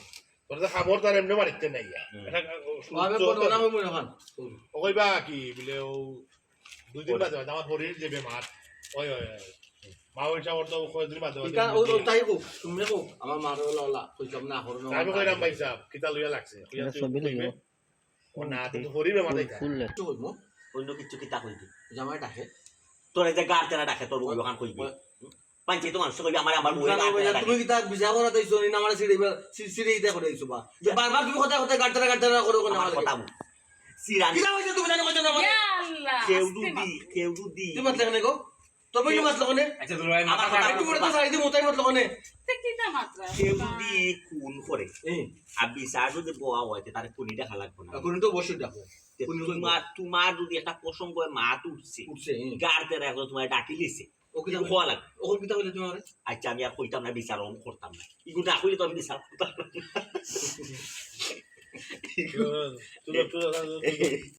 তোর তো খাবার তার এমনি বাড়িতে নাই, ইয়া। হুম। এটা, ও, ও, আমি তো, কোনো তো, নামে মনে হয়। ও কইবা কি, বলে, ও, দুই দিন ওই। বাদে, বাদে আমার শরীর যে বেমার। ওই, ওই, ওই। মা ওই সাবর তো কয়দিন বাদে, বাদে ইটা, ও, ও, তাই কো, তুমি কো, আমার মার ওলা, ওলা, কইতাম না, হরণ আমি কইলাম, "ভাই সাহেব, কিতা লইয়া লাগছে?" কইয়া এটা তুই ছবি কইবে। লইব। ও না, তুই তো শরীর বেমার ফুল, দেখে। ফুল লে। কি কইবো? অন্য কিছু কিতা কইবি? জামাই ডাকে। তোর এই যে গার তেরা ডাকে, তোর বউ ওখান কইবি। ওই। পাঞ্চে তো মানুষ কইবি, আমার, আমার বউয়ে গার তেরা ডাকে। তুমি কিতা বিচার করা তাইছো, নি না আমার সিঁড়ি বা-, সি-, সিঁড়ি ইটা করে আইছো বা। যে বারবার তুমি কথা, কথা গার তেরা, গার তেরা করো কেন আমার আমার কথা লাগে? মুখ। সিরানি। কিতা হইছে তুমি জানো কইছো না আমারে? ইয়া আল্লাহ, কেউ আজকে যদি, মাত্র। কেউ যদি। তুই মাতলে কেনে গো? তোর বইনে মাতলো কেনে? আচ্ছা, তোর ভাই আমার মাথা কথা খারাপ। একটু পরে তো সাইডে মোতাই মাতলো কেনে? তে চিন্তা মাত্রা। কেউ যদি খুন করে, এই আর বিচার যদি বওয়া হয়, তে তারে খুনি দেখা লাগবো না। এখন তো অবশ্যই দেখো। তে খুনি হইবো। তোমার, তোমার যদি একটা প্রসঙ্গ হয়, মাত উঠছে, উঠছে, এই। গাড়তে রাখলো, তোমার ডাকি লিছে, ওকে কিন্তু হওয়া লাগবে। ওকে কিতা হইলে তোমার? আচ্ছা, আমি আর কইতাম না, বিচার অন করতাম না। এগুলো না কইলে তো আমি বিচার করতাম না। তুলো, তুলো, তুলো, তুলো।